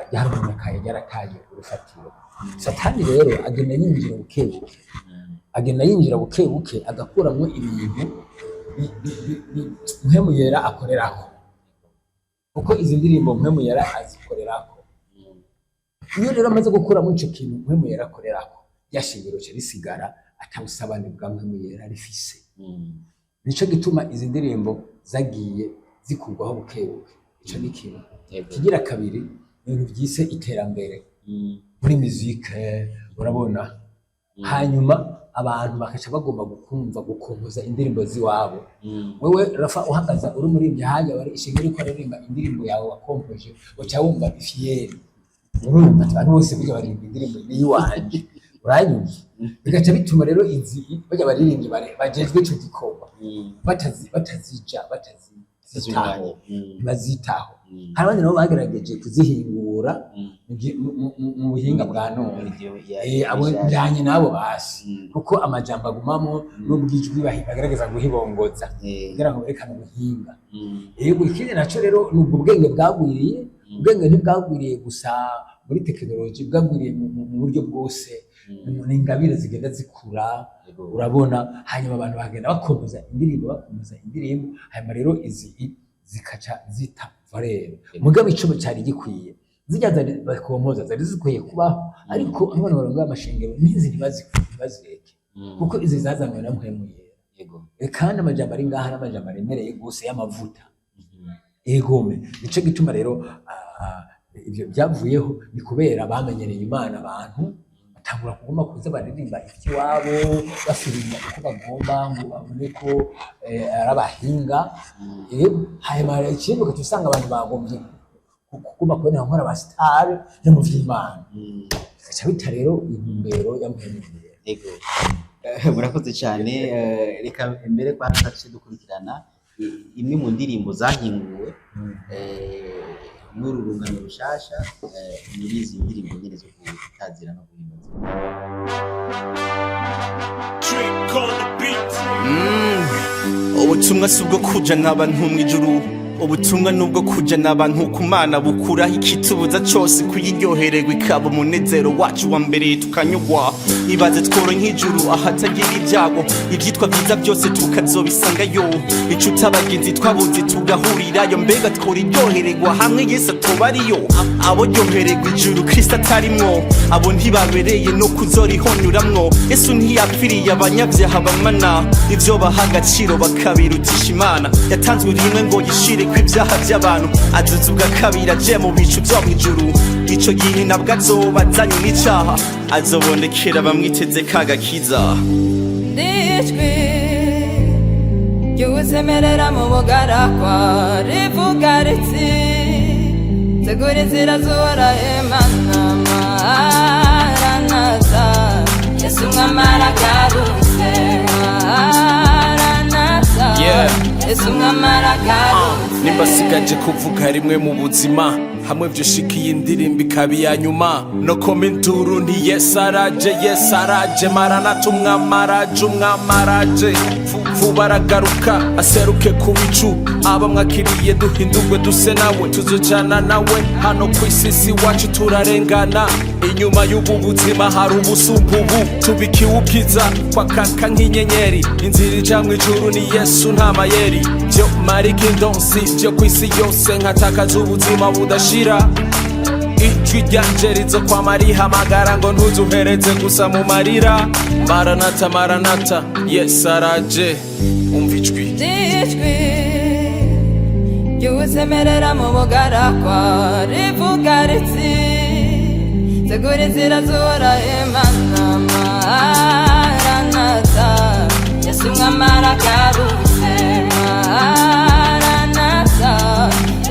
ryarononekaye, ryarataye urufatiro. Satani rero agenda yinjira buke buke, agenda yinjira buke buke, agakuramwo ibintu Mpwemu Yera akorerako, kuko izi ndirimbo Mpwemu Yera azikorerako. Iyo rero amaze gukuramo ico kintu Mpwemu Yera akorerako, rya shingiro ca risigara atabusabane bwa Mpwemu Yera rifise. Nico gituma izi ndirimbo zagiye zikurwaho buke buke. Ico ni kimwe. Kigira kabiri, ibintu byise iterambere muri muzike, urabona, hanyuma abantu bakaca bagomba gukumva gukompoza indirimbo z'iwabo. Wewe Rafa, uhagaze uri muri hajya bari ishengero, uriko aririmba indirimbo yawe wakompoje, uca wumva fier. Urumva ati abantu bose burya baririmba indirimbo ni iwanje, uranyumva? Bigaca bituma rero izi bajya baririmbyi bajejwe ico gikorwa batazija batazitaho, ntibazitaho. Hari abandi nabo bagerageje kuzihingura mu buhinga bwa none. Abo njanye nabo basi, kuko amajambo agumamo n'ubwijwi bagerageza guhibongoza kugira ngo berekane ubuhinga. Yego, ikindi naco rero ni ubwo bwenge bwagwiriye. Ubwenge ntibwagwiriye gusa muri tekinoloji, bwagwiriye mu buryo bwose. Ni ingabire zigenda zikura, urabona, hanyuma abantu bagenda bakomeza indirimbo, bakomeza indirimbo, hanyuma rero izi zikaca zita valeur. Mugabo ico cari gikwiye, zirya zari bakompoza zari zikwiye kubaho, ariko abana barongoye amashengero n'izi ntibazireke, kuko izi zazanywe na Mpwemu Yera. Kandi amajambo ari ngaha n'amajambo aremereye gose y'amavuta. Egome, nico gituma rero Ibyo byavuyeho ni kubera bamenyereye Imana, abantu batangura kuguma kuza baririmba iby'iwabo, bafirinya uko bagomba ngo babone ko ari abahinga. Hanyuma ikindi, ugaca usanga abantu bagombye kuguma kuboneka nkora abasitari no mu vy'Imana, bigaca bita rero intumbero ya Mpwemu Yera. Ego. Murakoze cyane. Reka mbere kwanza tuce dukurikirana imwe mu ndirimbo zahinguwe n'uru rungano rushasha, muri izi ndirimbo nyine zo gutazira no guhimbaza. Trick on the beat. Ubutumwa si ubwo kujana abantu mw'ijuru, ubutumwa ni ubwo kujana abantu ku Mana, bukuraho ikitubuza cose kuyiryohererwa, ikaba umunezero wacu wa mbere, tukanyugwa. Ibaze tworo nk'ijuru ahatagira ibyago, ivyitwa vyiza byose tukazobisangayo, inshuti abagenzi twabuze tugahurirayo. Mbega tworiryohererwa hamwe Yesu atoba ariyo? Abo ryohererwa ijuru Kristo atarimwo, abo ntibabereye no kuzorihonyuramwo. Yesu ntiyapfiriye abanyabyaha bamana ivyo baha agaciro bakabirutisha Imana. Yatanzwe rimwe ngo yishire ko ibyaha by'abantu, azuza ubwa kabiri aje mu bicu vyo mw'ijuru. Ico gihe nabwo azoba azanye n'icaha, azobonekera bamwiteze kagakiza. Ndijwi ry'uwusemerera mu bugaragwa, rivuga riti: "Tegura inzira z'Uhoraho Imana, maranatha, Yesu umwami aragarutse, maranatha." Yesu umwami aragarutse. Nimba sigaje kuvuga rimwe mu buzima, hamwe vyoshika iyi ndirimbo ikaba iya nyuma, no koma induru nti: "Yesu araje, Yesu araje, maranata, umwami araje, umwami araje." Vuba aragaruka aseruke ku bicu, abamwakiriye duhindurwe duse nawe, tuzojana nawe. Hano ku isi si iwacu, turarengana. Inyuma y'ubu buzima hari ubusumba ubu tubikiwe, ubwiza kwakaka nk'inyenyeri. Inzira ija mw'ijuru ni Yesu, nta mayeri. Vyo marika indonsi vyo kw'isi yose, nkatakaza ubuzima budashira. Ijwi ryanje rizokwama rihamagara ngo ntuzuhereze gusa mu marira. Maranata, maranata, Yesu araje, umva ijwi. Ijwi ry'uwusemerera mu bugaragwa, rivuga riti: "Tegura inzira z'Uhoraho Imana, maranatha, Yesu umwami aragarutse, maranatha,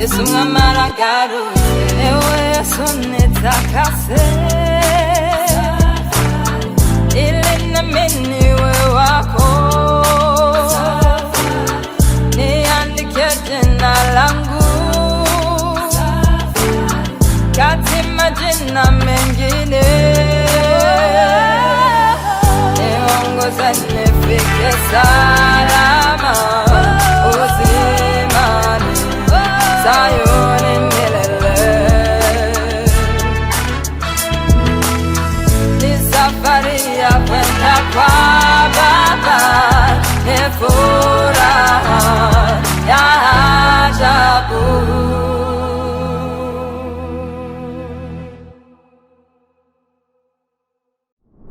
Yesu umwami aragarutse." Ewe Yesu, nitakase ili nami niwe wako, niandike jina langu kati majina mengine, niongoze nifike salama uzimani, Sayuni milele. Ni safari ya kwenda kwa Baba, ni furaha ya ajabu.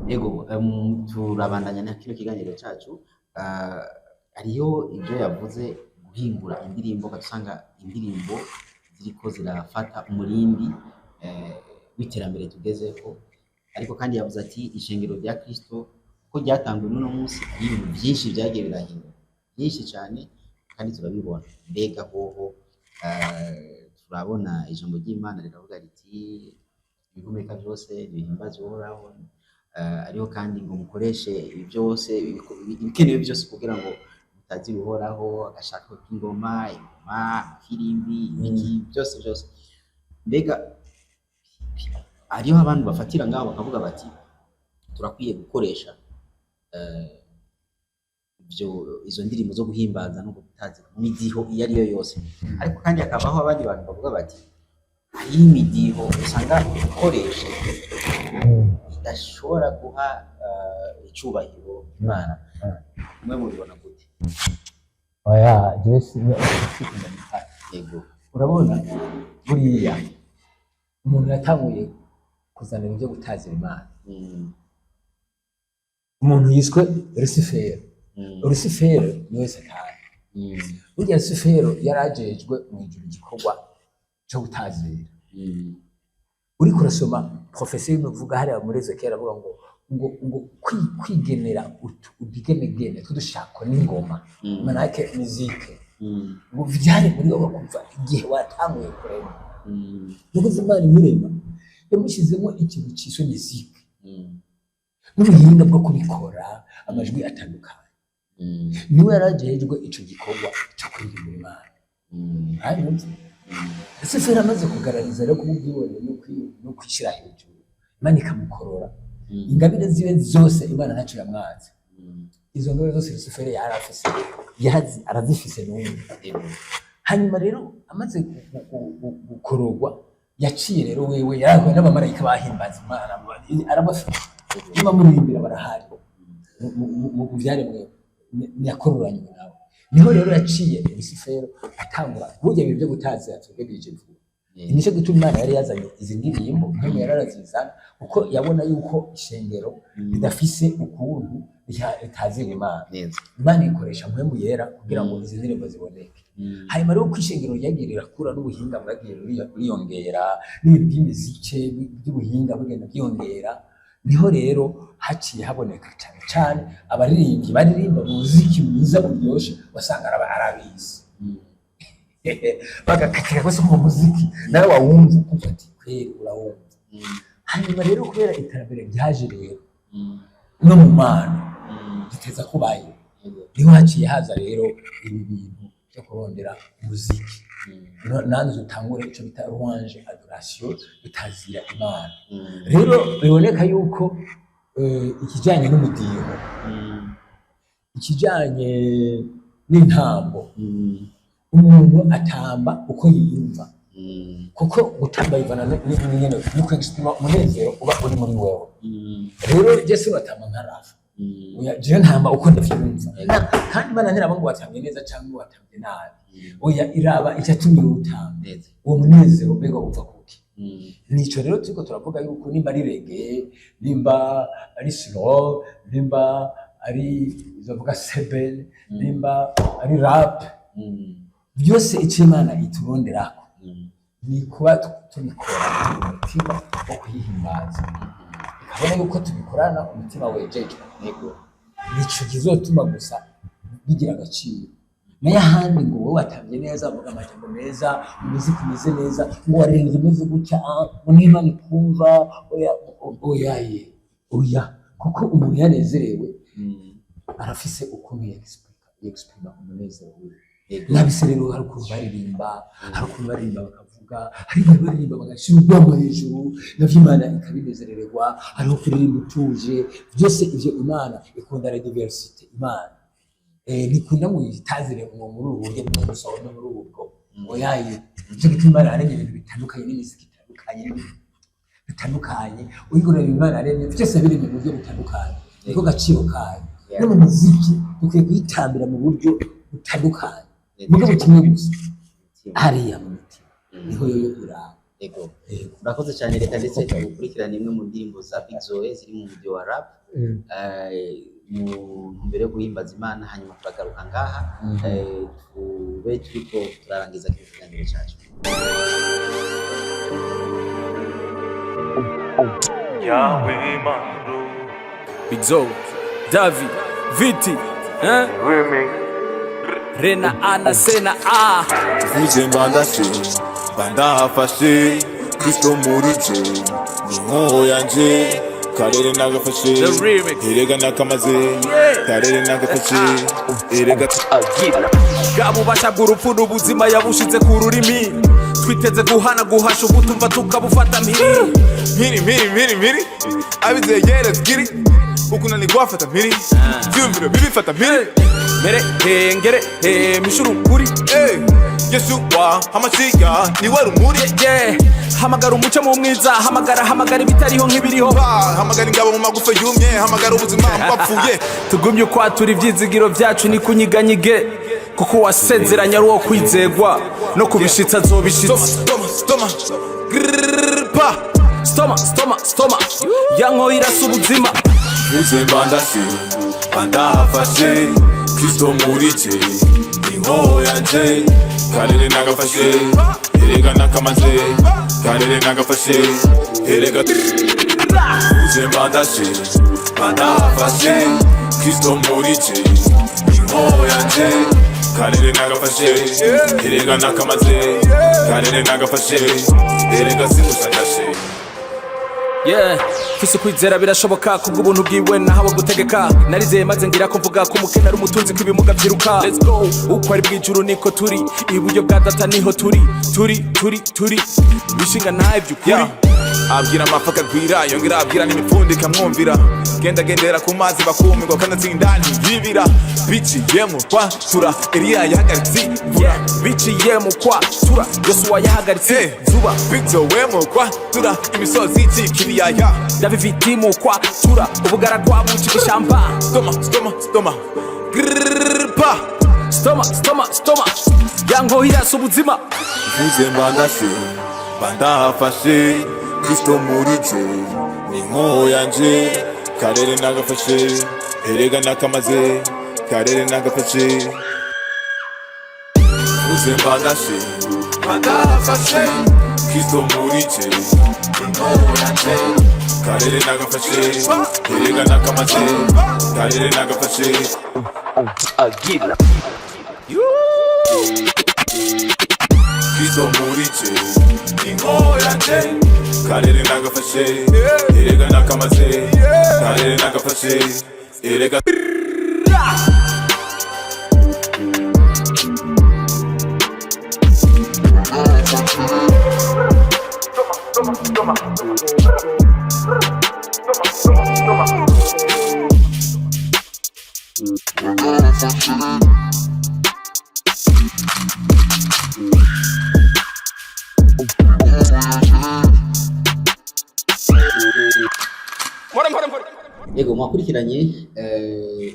Ego, turabandanya na kino kiganiro cyacu. Hariho ibyo yavuze, guhingura indirimbo, ugasanga indirimbo ziriko zirafata umurindi w'iterambere tugezeho. Ariko kandi yavuze ati ishengero rya Kristo ko ryatanguwe n'uno munsi hari ibintu byinshi byagiye birahinduka, byinshi cyane, kandi turabibona. Mbega hoho turabona ijambo ry'Imana riravuga riti: "Ibihumeka byose bihimbaze Uhoraho." Ariho kandi ngo mukoreshe ibi byose, ibikenewe byose kugira ngo mutazire Uhoraho, agashaka k'ingoma, ingoma, amafirimbi, ibiki byose byose. Mbega hariho abantu bafatira ngaho bakavuga bati turakwiye gukoresha ibyo, izo ndirimbo zo guhimbaza no gutazira mu midiho iyo ari yo yose. Ariko kandi hakabaho abandi bantu bavuga bati hariho imidiho usanga ukoresha idashobora guha icubahiro Imana. Mwe mubibona gute? Oya, jewe sikunda gitari. Urabona, buriya umuntu yatanguye kuzana ibintu byo gutazira Imana, umuntu yiswe Rusifero. Rusifero niwe Satani. Burya Rusifero yari ajejwe mu ijuru igikorwa cyo gutazira. Uriko urasoma prophétie y'umuvuga hariya muri Ezekiel, avuga ngo kwigenera utugenegene tw'udushako n'ingoma, manake musique, ngo vyari muri wowe kuva igihe watanguye kurema. Nuko Imana imurema yamushyizemo ikintu cyiswe musique n'ubuhinga bwo kubikora, amajwi atandukanye. Niwe yarajejwe ico gikorwa cyo kuririmba Imana. Hanyuma Lusiferi amaze kugarariza rero kuba ubwibone no kwishyira hejuru, Imana ikamukorora ingabire ziwe zose. Imana ntacyo yamwatse. Izo ngabire zose Lusiferi yari afise, arazifise n'ubu. Hanyuma rero amaze gukororwa, yaciye rero wewe yarahuye n'abamarayika bahimbaza Imana, arabafite iyo bamuririmbira barahari mu byaremwe yakororanywe nawe. Niho rero yaciye Lusiferi atangura burya ibintu byo gutazira. Twebwe bije vuba. Nicyo gituma Imana yari yazanye izi ndirimbo nk'imwe, yararazizana kuko yabona yuko ishengero ridafise ukuntu ritazira Imana. Imana ikoresha Mpwemu Yera kugira ngo izi ndirimbo ziboneke. Hanyuma rero uko ishengero ryagiye rirakura n'ubuhinga bwagiye buriyongera n'ibintu by'imizike by'ubuhinga bugenda byiyongera, niho rero haciye haboneka cyane cyane abaririmbyi baririmba umuziki mwiza uryoshe. Wasanga arabizi bagakatira rwose mu muziki, nawe wawumva ukumva ati kweri urawumva. Hanyuma rero kubera iterambere ryaje rero no mu mana giteza kubayo, niho haciye haza rero ibi bintu byo kurondera umuziki. Nanze utangure icyo bita louange, adoration, bitazira Imana. Rero biboneka yuko ikijyanye n'umudiho, ikijyanye n'intambo, umuntu atamba uko yiyumva, kuko gutamba bivana nyene no kwexprima umunezero uba uri muri wewe. Rero je sinatamba nka Rafa. Oya, jewe ntamba uko ndavyumva. Kandi Imana ntiraba ngo watambye neza cyangwa watambye nabi. Oya, iraba icyatumye utamba, uwo munezero mbega uva kuki. Nico rero turiko turavuga yuko nimba ari reggae, nimba ari slow, nimba ari izovuga sebene, nimba ari rap, byose icyo Imana ituronderako ni kuba tubikora umutima wo kuyihimbaza, ikabona yuko tubikorana umutima wejejwe. Nico kizotuma gusa bigira agaciro. Nayo ahandi ngo wowe watambye neza, uvuga amajambo meza, umuziki umeze neza, ngo waririmbye umeze gutya, ngo n'Imana ikumva, oya, oya ye, oya, kuko umuntu yanezerewe arafise ukuntu yexprima umunezero wiwe. Nabise rero hari ukuntu baririmba, hari ukuntu baririmba bakavuga, hari igihe baririmba bagashyira urwamo hejuru, navyo Imana ikabinezerererwa. Hariho kuririmba utuje, byose ivyo Imana ikunda la diversité. Imana ntikunda ngo yitazire ngo muri ubu buryo bumwe gusa no muri ubu bwo. Oyaye, nicyo gituma Imana yaremye ibintu bitandukanye n'imiziki itandukanye n'ibintu bitandukanye. Uriko urareba Imana yaremye byose, biremye mu buryo butandukanye, niko gaciro kayo. No mu muziki dukwiye kuyitambira mu buryo butandukanye, mugabo kimwe gusa, hariya mu mitima niho yoyo iraba. Yego. Murakoze cyane. Reka ndetse tugukurikirane imwe mu ndirimbo za Big Zoe ziri mu mujyi wa rap mu ntumbero yo guhimbaza Imana. Hanyuma turagaruka ngaha, tube turiko turarangiza kino kiganiro cyacu. Yahweh Mando. Big Zoe, Davi, Viti, hein? Rena Ana Sena A. Vuze mbandashe bandahafashe Kristo muri je ni inkoho yanje karere nagafashe. The remix. Erega nakamaze karere nagafashe erega. Bwa bubasha bw'urupfu n'ubuzima yabushize ku rurimi, twiteze guhana guhasha ubutumva tukabufata mpiri. Mpiri mpiri mpiri mpiri abizegere zgiri ukunanirwa fata mpiri vyumviro bibi fata mpiri. Mere hengere he mishuru kuri. Hey, Yesuwa hamashiga niwe rumuri. Yeah, hamagara umuco mu mwiza, hamagara, hamagara ibitariho nk'ibiriho. Pa, hamagara ingabo mu magufa yumye, hamagara ubuzima mu bapfuye. Tugumye ukwatura ivyizigiro vyacu ni kunyiganyige, kuko wasezeranye ari uwo kwizegwa no kubishitsa azobishitsa. Stoma stoma stoma. Grrrr, pa. Stoma stoma stoma ya nkoyo irasa ubuzima. Vuze mbandashe bandahafashe Kristo muri je inkoho yanje. Karere nagafashe, erega nakamaze. Karere nagafashe, erega. Uze mbandashe, bandafashe. Kristo muri je, inkoho yanje. Karere nagafashe, erega nakamaze. Karere nagafashe, erega simusandashe. Yeah, mfise ukwizera birashoboka, kubw'ubuntu bwiwe nahawe gutegeka. Narizeye maze ngira ko mvuga ko umukene ari umutunzi, ko ibimuga vyiruka. Let's go! Uko ari bw'ijuru niko turi, iburyo bwa Data niho turi, turi turi turi bishinga ntahe vy'ukuri. Yeah. Abwira amafi akagwira, yongera abwira n'imipfundo ikamwumvira. Genda gendera ku mazi bakumirwa, kanatsinda ntiyibira. Biciye mu kwatura, Eliya yahagaritse imvura. Biciye mu kwatura, Yosuwa yahagaritse zuba. Bitowe mu kwatura, imisozi icika ibiyaya. Ndabifiti mu kwatura, ubugaragwa bucika ishamba. Stoma, stoma, stoma. Grrrr, pa. Stoma, stoma, stoma, yankoho irasa ubuzima. Mvuze mbandashe, bandafashe. Kristo muri je, ni inkoho yanje. Karere nagafashe, erega nakamaze. Karere nagafashe. Mvuze mbandashe, bandafashe. Kristo muri je, inkoho yanje. Karere nagafashe, erega nakamaze. Karere nagafashe. Agila. Kristo muri je, inkoho yanje. Karere nagafashe, erega nakamaze. Karere nagafashe, erega. Yego, mwakurikiranye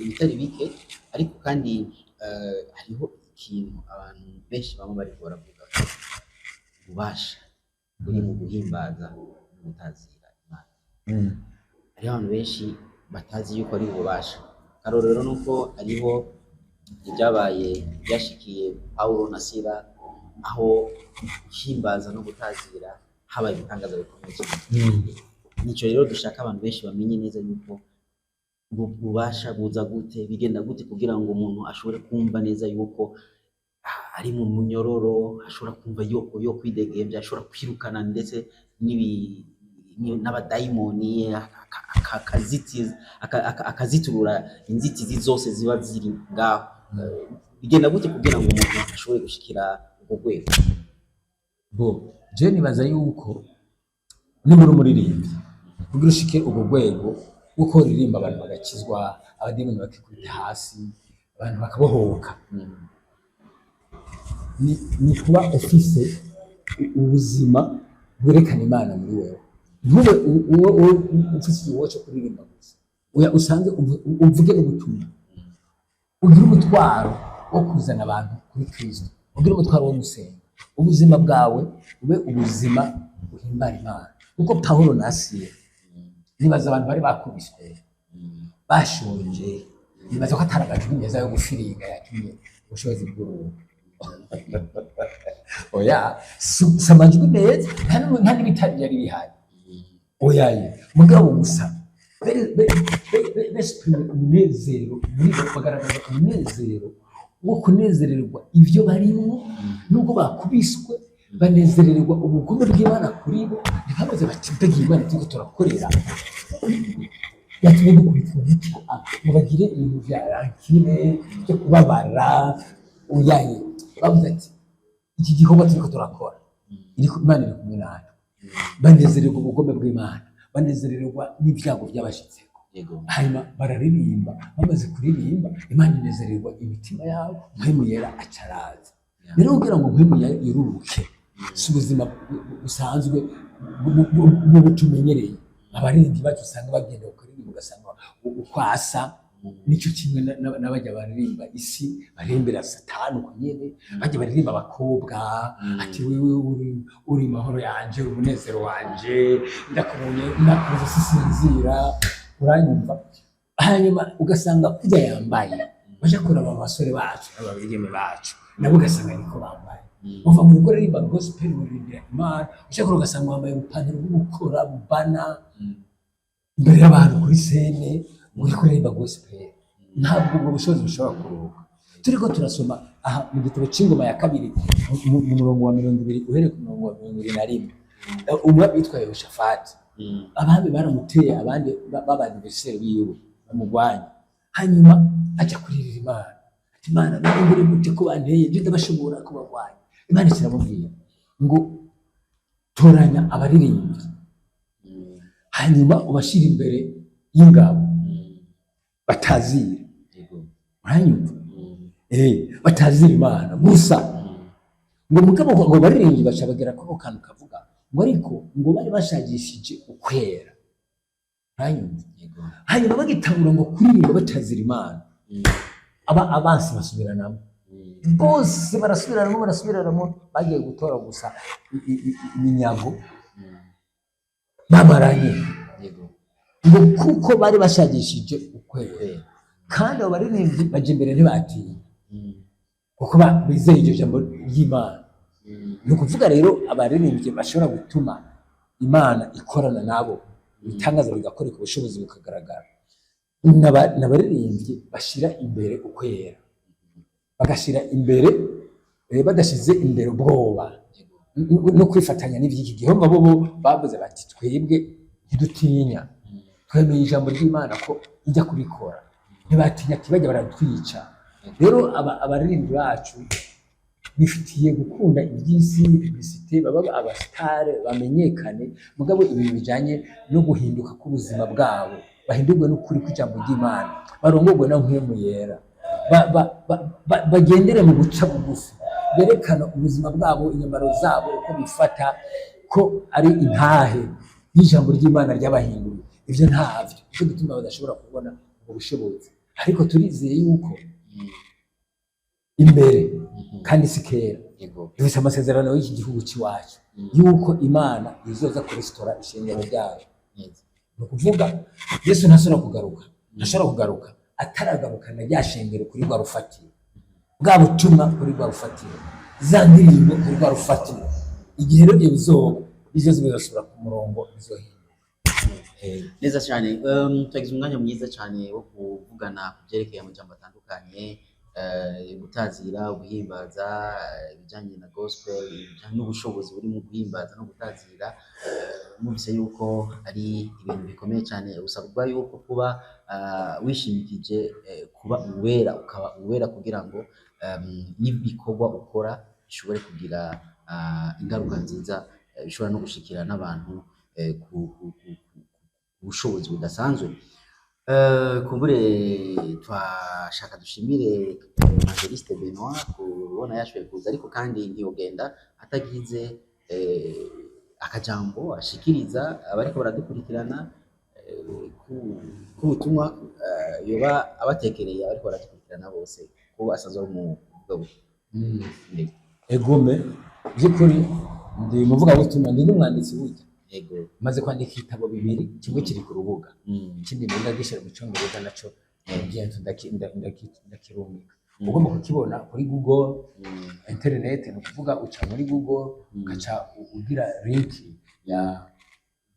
ibitari bike, ariko kandi hariho ikintu abantu benshi bamwe bariko baravuga, ububasha buri mu guhimbaza no gutazira Imana. Hariho abantu benshi batazi yuko ari ububasha. Akarorero ni uko hariho ibyabaye byashikiye Pawulo na Sila, aho guhimbaza no gutazira habaye ibitangaza bikomeye cyane. Nico rero dushaka abantu benshi bamenye neza yuko ububasha buza gute, bigenda gute kugira ngo umuntu ashobore kumva neza yuko ari mu munyororo, ashobora kumva yuko yo kwidegembya, ashobora kwirukana ndetse n'abadayimoni, akaziturura inzitizi zose ziba ziri ngaho. Bigenda gute kugira ngo umuntu ashobore gushikira urwo rwego? Bo je nibaza yuko nimba uri umuririmbyi, kugira ushike urwo rwego uko uririmba abantu bagakizwa, abademoni bakikubita hasi, abantu bakabohoka, ni kuba ufise ubuzima bwerekana Imana muri wewe. Ntube ufise igikorwa cyo kuririmba gusa. Oya, usange uvuge n'ubutumwa, ugire umutwaro wo kuzana abantu kuri Kristo, ugire umutwaro wo gusenga, ubuzima bwawe ube ubuzima buhimbara Imana. Kuko Pawulo na Sila, nibaza abantu bari bakubiswe, bashonje, nibaza ko atari amajwi meza yo gufiringa yatumye ubushobozi bw'uruhu. Oya, si amajwi meza, nta n'ibitari byari bihari. Oya ye, mugabo gusa besipure umunezero muri bo, bagaragaza umunezero wo kunezererwa ibyo barimwo nubwo bakubiswe, banezererwa ubugome bw'Imana kuri bo. Ntibamaze bati: "Mbega iyi Imana turiko turakorera yatumye dukubitwa gutya?" Ngo bagire ibintu bya rancune, byo kubabara. Oyaye, bavuze ati: "Iki gikorwa turiko turakora, Imana iri kumwe natwe." Banezererwa ubugome bw'Imana, banezererwa n'ibyago byabashitseko. Hanyuma bararirimba. Bamaze kuririmba, Imana inezererwa imitima yabo, Mpwemu Yera acaraza. Rero kugira ngo Mpwemu Yera iruruke, si ubuzima busanzwe bubu tumenyereye. Abaririmbyi bacu usanga bagenda ukaririmba, ugasanga uko asa nicyo kimwe n'abajya baririmba isi, baririmbira Satani uko nyene, bajya baririmba abakobwa ati: "Wewe uri mahoro yanje, uri umunezero wanje, ndakubonye nakuze sisinzira, uranyumva." Hanyuma ugasanga kurya yambaye, baja kuraba abasore bacu n'ababigeme bacu, nabo ugasanga niko bambaye. Uva mu bigo ririmba gospel, muririmbira Imana, ushaka ugasanga wambaye ubupantaro bw'ubukora bubana imbere y'abantu kuri scène, uri kuririmba gospel. Ntabwo ubwo bushobozi bushobora kuruhuka. Turiko turasoma aha mu gitabo c'Ingoma ya Kabiri, mu murongo wa 20, uhereye ku murongo wa 21. Umwe witwa Yehoshafati, abami baramuteye, abandi b'aba adversaires biwe bamugwanya, hanyuma ajya kuririra Imana ati: "Imana, none muri gute ko banteye? Ibyo ndabashobora kubagwanya?" Imana kiramubwira ngo: "Toranya abaririmbyi, hanyuma ubashyire imbere y'ingabo batazira." Uranyumva? Batazira Imana gusa. Ngo mugabo ngo baririmbyi baca bagera ko kantu kavuga ngo ariko ngo bari bashagishije ukwera. Uranyumva? Hanyuma bagitangura ngo kuririmba batazira Imana, aba abansi basubiranamo bose, barasubiranamo, barasubiranamo, bagiye gutora gusa iminyago bamaranye, ngo kuko bari bashagishije ukwera. Kandi abo baririmbyi baja imbere ntibatinya, kuko bizeye iryo jambo ry'Imana. Ni ukuvuga rero abaririmbyi bashobora gutuma Imana ikorana nabo, ibitangaza bigakoreka, ubushobozi bukagaragara, n'abaririmbyi bashyira imbere ukwera, bagashyira imbere badashyize imbere ubwoba no kwifatanya n'iby'iki gihe. Bo bavuze bati: "Twebwe ntidutinya, twemeye ijambo ry'Imana ko ijya kubikora." Ntibatinya ati bajya baratwica. Rero abaririmbyi bacu bifitiye gukunda iby'isi, publicité, baba abasitare bamenyekane, mugabo ibintu bijyanye no guhinduka k'ubuzima bwabo, bahindurwe n'ukuri kw'ijambo ry'Imana, barongorwe na Mpwemu Yera, bagendere mu guca bugufi, berekana ubuzima bwabo, inyambaro zabo, uko bifata, ko ari intahe y'ijambo ry'Imana ryabahinduye. Ibyo ntabyo, nicyo gituma badashobora kubona ubwo bushobozi. Ariko turizeye yuko imbere, kandi si kera, dufite amasezerano y'iki gihugu cy'iwacu yuko Imana izoza kuresitora ishengero ryayo. Ni ukuvuga Yesu ntashobora kugaruka, ntashobora kugaruka ataragarukana rya shengero kuri rwa rufatiro, bwa butumwa kuri rwa rufatiro, za ndirimbo kuri rwa rufatiro. Igihe rero ibyo bizoba, byose bizasubira ku murongo, bizohinduka. Neza cyane. Twagize umwanya mwiza cyane wo kuvugana ku byerekeye amajambo atandukanye, gutazira, guhimbaza, ibijyanye na gospel, ibijyanye n'ubushobozi buri mu guhimbaza no gutazira. Mwumvise yuko ari ibintu bikomeye cyane, usabwa yuko kuba wishimikije kuba uwera, ukaba uwera kugira ngo n'ibikorwa ukora bishobore kugira ingaruka nziza, bishobora no gushikira n'abantu ku bushobozi budasanzwe. Kumbure twashaka dushimire Evangeliste Benoit kubona yashoboye kuza, ariko kandi ntiyogenda atagize akajambo ashikiriza abariko baradukurikirana, k'ubutumwa yoba abatekereye abariko baradukurikirana bose, ko asanzwe ari umuvugabutumwa. Egome, by'ukuri ndi umuvugabutumwa, ndi n'umwanditsi burya. Maze kwandika ibitabo bibiri, kimwe kiri ku rubuga, ikindi ndenda gishyira mu Cyongereza, naco bientôt ndakirungika. Ugomba kukibona kuri Google, internet, ni ukuvuga uca muri Google, ugaca ugira link ya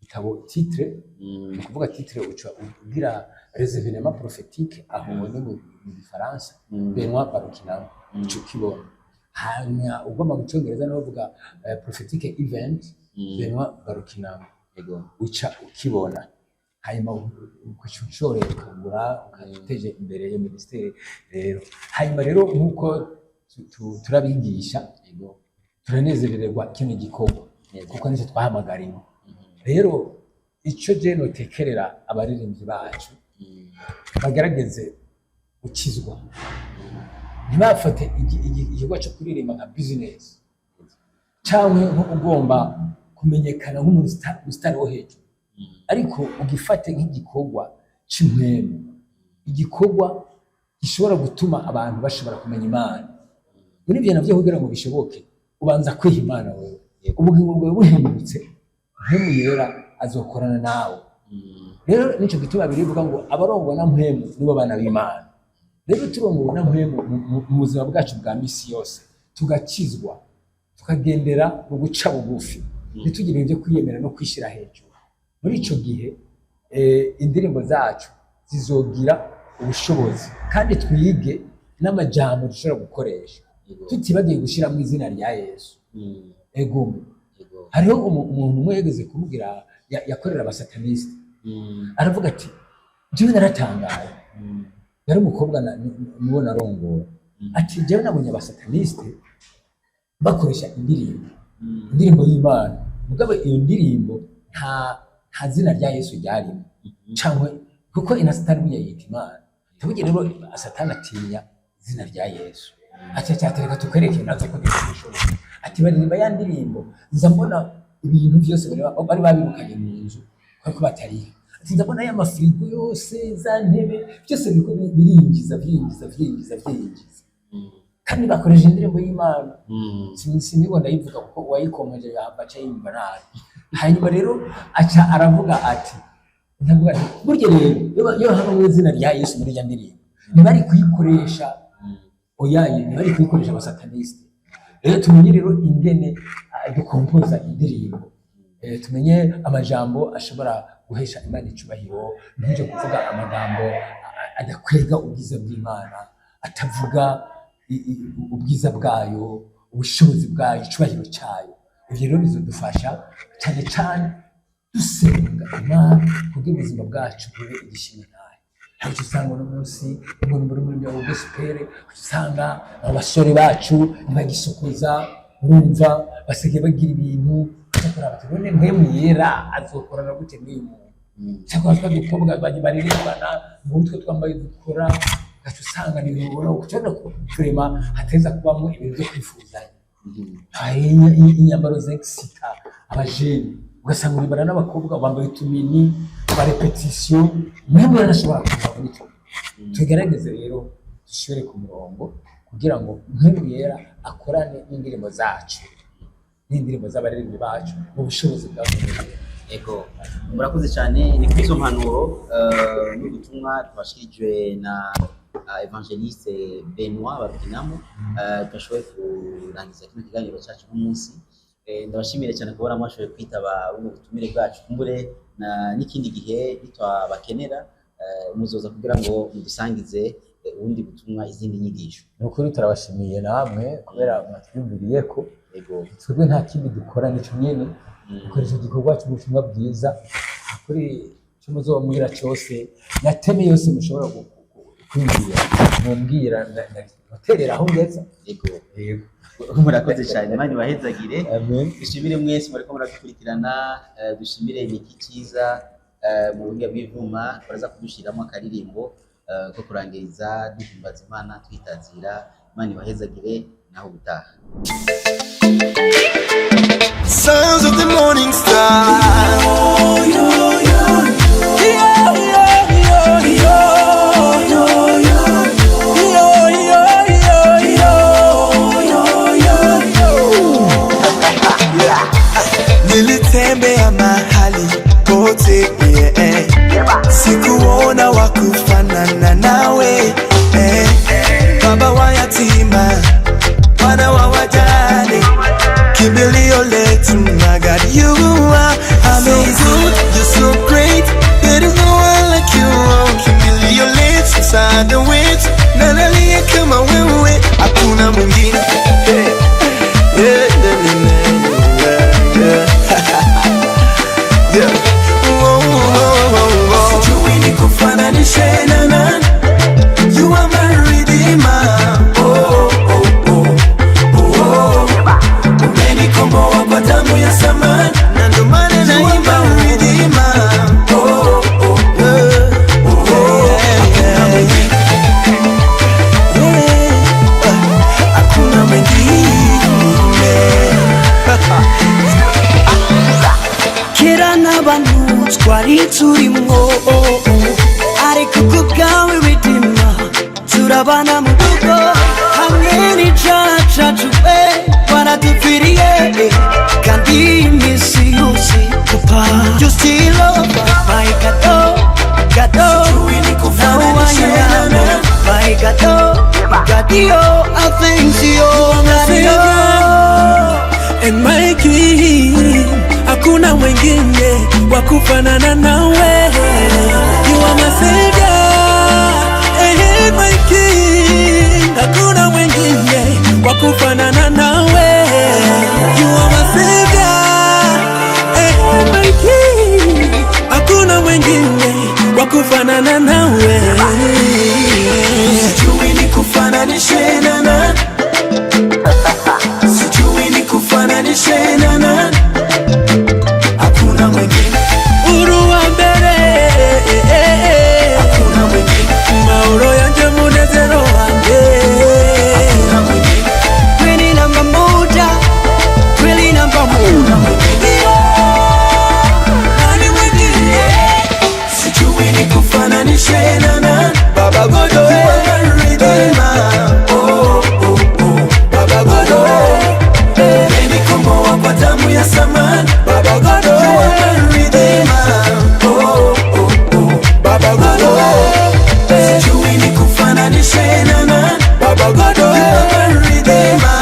gitabo, titre, ni ukuvuga titre, uca ugira "Les événements prophétiques", aho ni mu Gifaransa, Benoit Barukinama, uca ukibona. Hanyuma ugomba mu Cyongereza niho uvuga "Prophetic event Benoit Barukinama", uca ukibona. Hanyuma ugaca ushorera ukagura, ugateje imbere iyo minisiteri rero. Hanyuma rero nk'uko turabigisha, turanezererwa kino gikorwa, kuko nicyo twahamagariwe. Rero icyo je notekerera abaririmbyi bacu, bagerageze gukizwa, ntibafate igikorwa cyo kuririmba nka business cyangwa nko ugomba kumenyekana nk'umusitari wo hejuru, ariko ugifate nk'igikorwa cy'impwemu, igikorwa gishobora gutuma abantu bashobora kumenya Imana. Muri ibyo navyo, kugira ngo bishoboke, ubanza kwiha Imana wewe, ubugingo bwawe buhindutse, Mpwemu Yera azokorana nawe. Rero nico gituma birivuga ngo abarongwa na Mpwemu nibo bana b'Imana. Rero turongowe na Mpwemu mu buzima bwacu bwa misi yose, tugakizwa. Tukagendera mu guca bugufi, ntitugire ibyo kwiyemera no kwishyira hejuru. Muri ico gihe indirimbo zacu zizogira ubushobozi, kandi twige n'amajambo dushobora gukoresha, tutibagiye gushyiramo izina rya Yesu. Egume. Hariho umuntu umwe yageze kumubwira, yakorera abasatanisite, aravuga ati: "Jewe naratangaye." Yari umukobwa niwo narongora. Ati: "Jewe nabonye abasatanisite bakoresha indirimbo, indirimbo y'Imana, mugabo iyo ndirimbo nta zina rya Yesu ryarimo, cyangwa kuko ina Satani burya yita Imana." Tuvuge rero, Satani atinya izina rya Yesu. Ati: "Cyatereka tukwereke natwe ko dufite ubushobozi." Ati: "Baririmba ya ndirimbo, nza mbona ibintu byose bari babirukanye mu nzu kubera ko batariha." Ati: "Ndabona ya mafirigo yose, za ntebe, byose biriko birinjiza, vyinjiza, vyinjiza, vyinjiza, kandi bakoresha indirimbo y'Imana." Sinigwa ndayivuga kuko uwayikomeje yahava aca yumva nabi. Hanyuma rero aca aravuga ati, ndavuga nti burya rero iyo haba mu izina rya Yesu muri iyo ndirimbo, ntibari kuyikoresha. Oyaye, ntibari kuyikoresha abasatanisite. Rero tumenye rero ingene dukompoza indirimbo. Tumenye amajambo ashobora guhesha Imana icubahiro. Ntuje kuvuga amagambo adakwega ubwiza bw'Imana, atavuga ubwiza bwayo, ubushobozi bwayo, icubahiro cyayo. Ivyo rero bizodufasha cyane cyane dusenga Imana kugira ubuzima bwacu bube igishimwe nayo. Aho usanga uno munsi umuntu muri bya gospel, usanga abasore bacu ntibagisokoza, urumva basigaye bagira ibintu cyakora bati: "None Mpwemu Yera azokorana gute n'uyu muntu?" Cyakora twa dukobwa baririmbana ngo utwo twambaye dukora, ugaca usanga ni ibintu ubona ushobora kurema hateza kubamo ibintu byo kwifuzanya. Hari inyambaro zexita abajene, ugasanga uribana n'abakobwa bambaye utumini twa répétition. Mpwemu Yera ashobora kuva muri twe. Tugerageze rero dusubire ku murongo kugira ngo Mpwemu Yera akorane n'indirimbo zacu n'indirimbo z'abaririmbyi bacu mu bushobozi bwa Mpwemu Yera. Ego, murakoze cyane. Ni kuri izo mpanuro n'ubutumwa twashikirijwe na Evangeliste Benoit Barukinamo twashoboye kurangiza kino kiganiro cyacu n'umunsi. Ndabashimire cyane kubona mwashoboye kwitaba buno butumire bwacu. Kumbure na n'ikindi gihe nitwabakenera, muzoza kugira ngo mudusangize ubundi butumwa, izindi nyigisho. Ni ukuri turabashimiye namwe kubera mwatwiyumviriye ko twebwe nta kindi dukora, nico nyene, dukoresha igikorwa cy'ubutumwa bwiza. Kuri icyo muzobambwira cyose na thème yose mushobora kwiyumvira, mumbwira, nterera aho ngeza. Ego. Yego. Murakoze cyane, Imana ibahezagire. Amen. Dushimire mwese muriko muradukurikirana. Dushimire Niki Cyiza mu buhinga bw'ivyuma, baraza kudushiramo akaririmbo ko kurangiriza duhimbaza Imana, twitazira. Imana ibahezagire, naho gutaha. Sons of the morning star. Yeah, yeah, yeah, yeah, yeah, yeah, yeah, yeah. Nilitembea mahali pote, yeah. Sikuona wa kufanana nawe, eh. Baba wa yatima, Bwana wa wajane, kimbilio letu, my God, you are amazing. So good, you're so great, there is no one like you. Kimbilio letu, msaada wetu, nani aliye kama wewe? Hakuna mwingine. Hey. Yeah, yeah, yeah, yeah. Yeah. Oh, oh, oh, oh. Sijui nikufananishe na nani. You are my redeemer. Oh, oh, oh, oh, oh. Umenikomboa kwa damu ya thamani, na ndo maana naimba redeemer. Oh, oh, oh, oh, yeah, yeah. Yeah. Hakuna mwingine. Kera n'abantu twari turimwo, ariko ku bwawe Redeemer turabana mu rugo hamwe n'icaha cacu we waradupfiriye, kandi iminsi yose papa you still love my gado gado. Nikufananishe na nani? My gado gadio, I thank you, gadio. Mwingine wa kufanana nawe. You are my savior, eh, my king. Hakuna mwingine wa kufanana nawe. You are my savior, eh, my king. Hakuna mwingine wa kufanana nawe. Sijui nikufananishe na nani, sijui nikufananishe na nani, hakuna mwingine. Uri uwa mbere, hakuna mwingine. Mahoro yanje, munezero wanje, hakuna mwingine. Kweli namba moja, kweli namba moja. Nani mwingine? Sijui nikufananishe na nani, Baba Godo, you are my redeemer. Oh, oh, oh, Baba Godo, umenikomboa kwa damu ya thamani. Baba Godo, you are my redeemer. Oh, oh, oh, Baba Godo, sijui nikufananishe na nani, Baba Godo, you are my redeemer.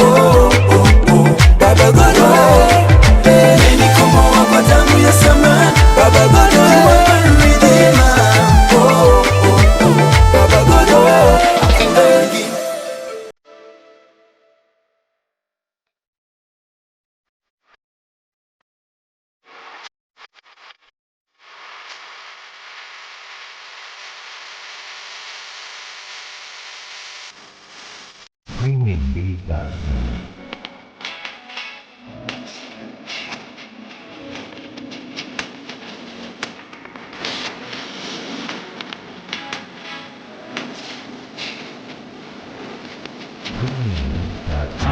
Oh, oh, oh, Baba Godo, umenikomboa kwa damu ya thamani. Baba Godo, you are my redeemer. Oh, oh, oh, Baba Godo, hakuna mwingine. Premium Beat.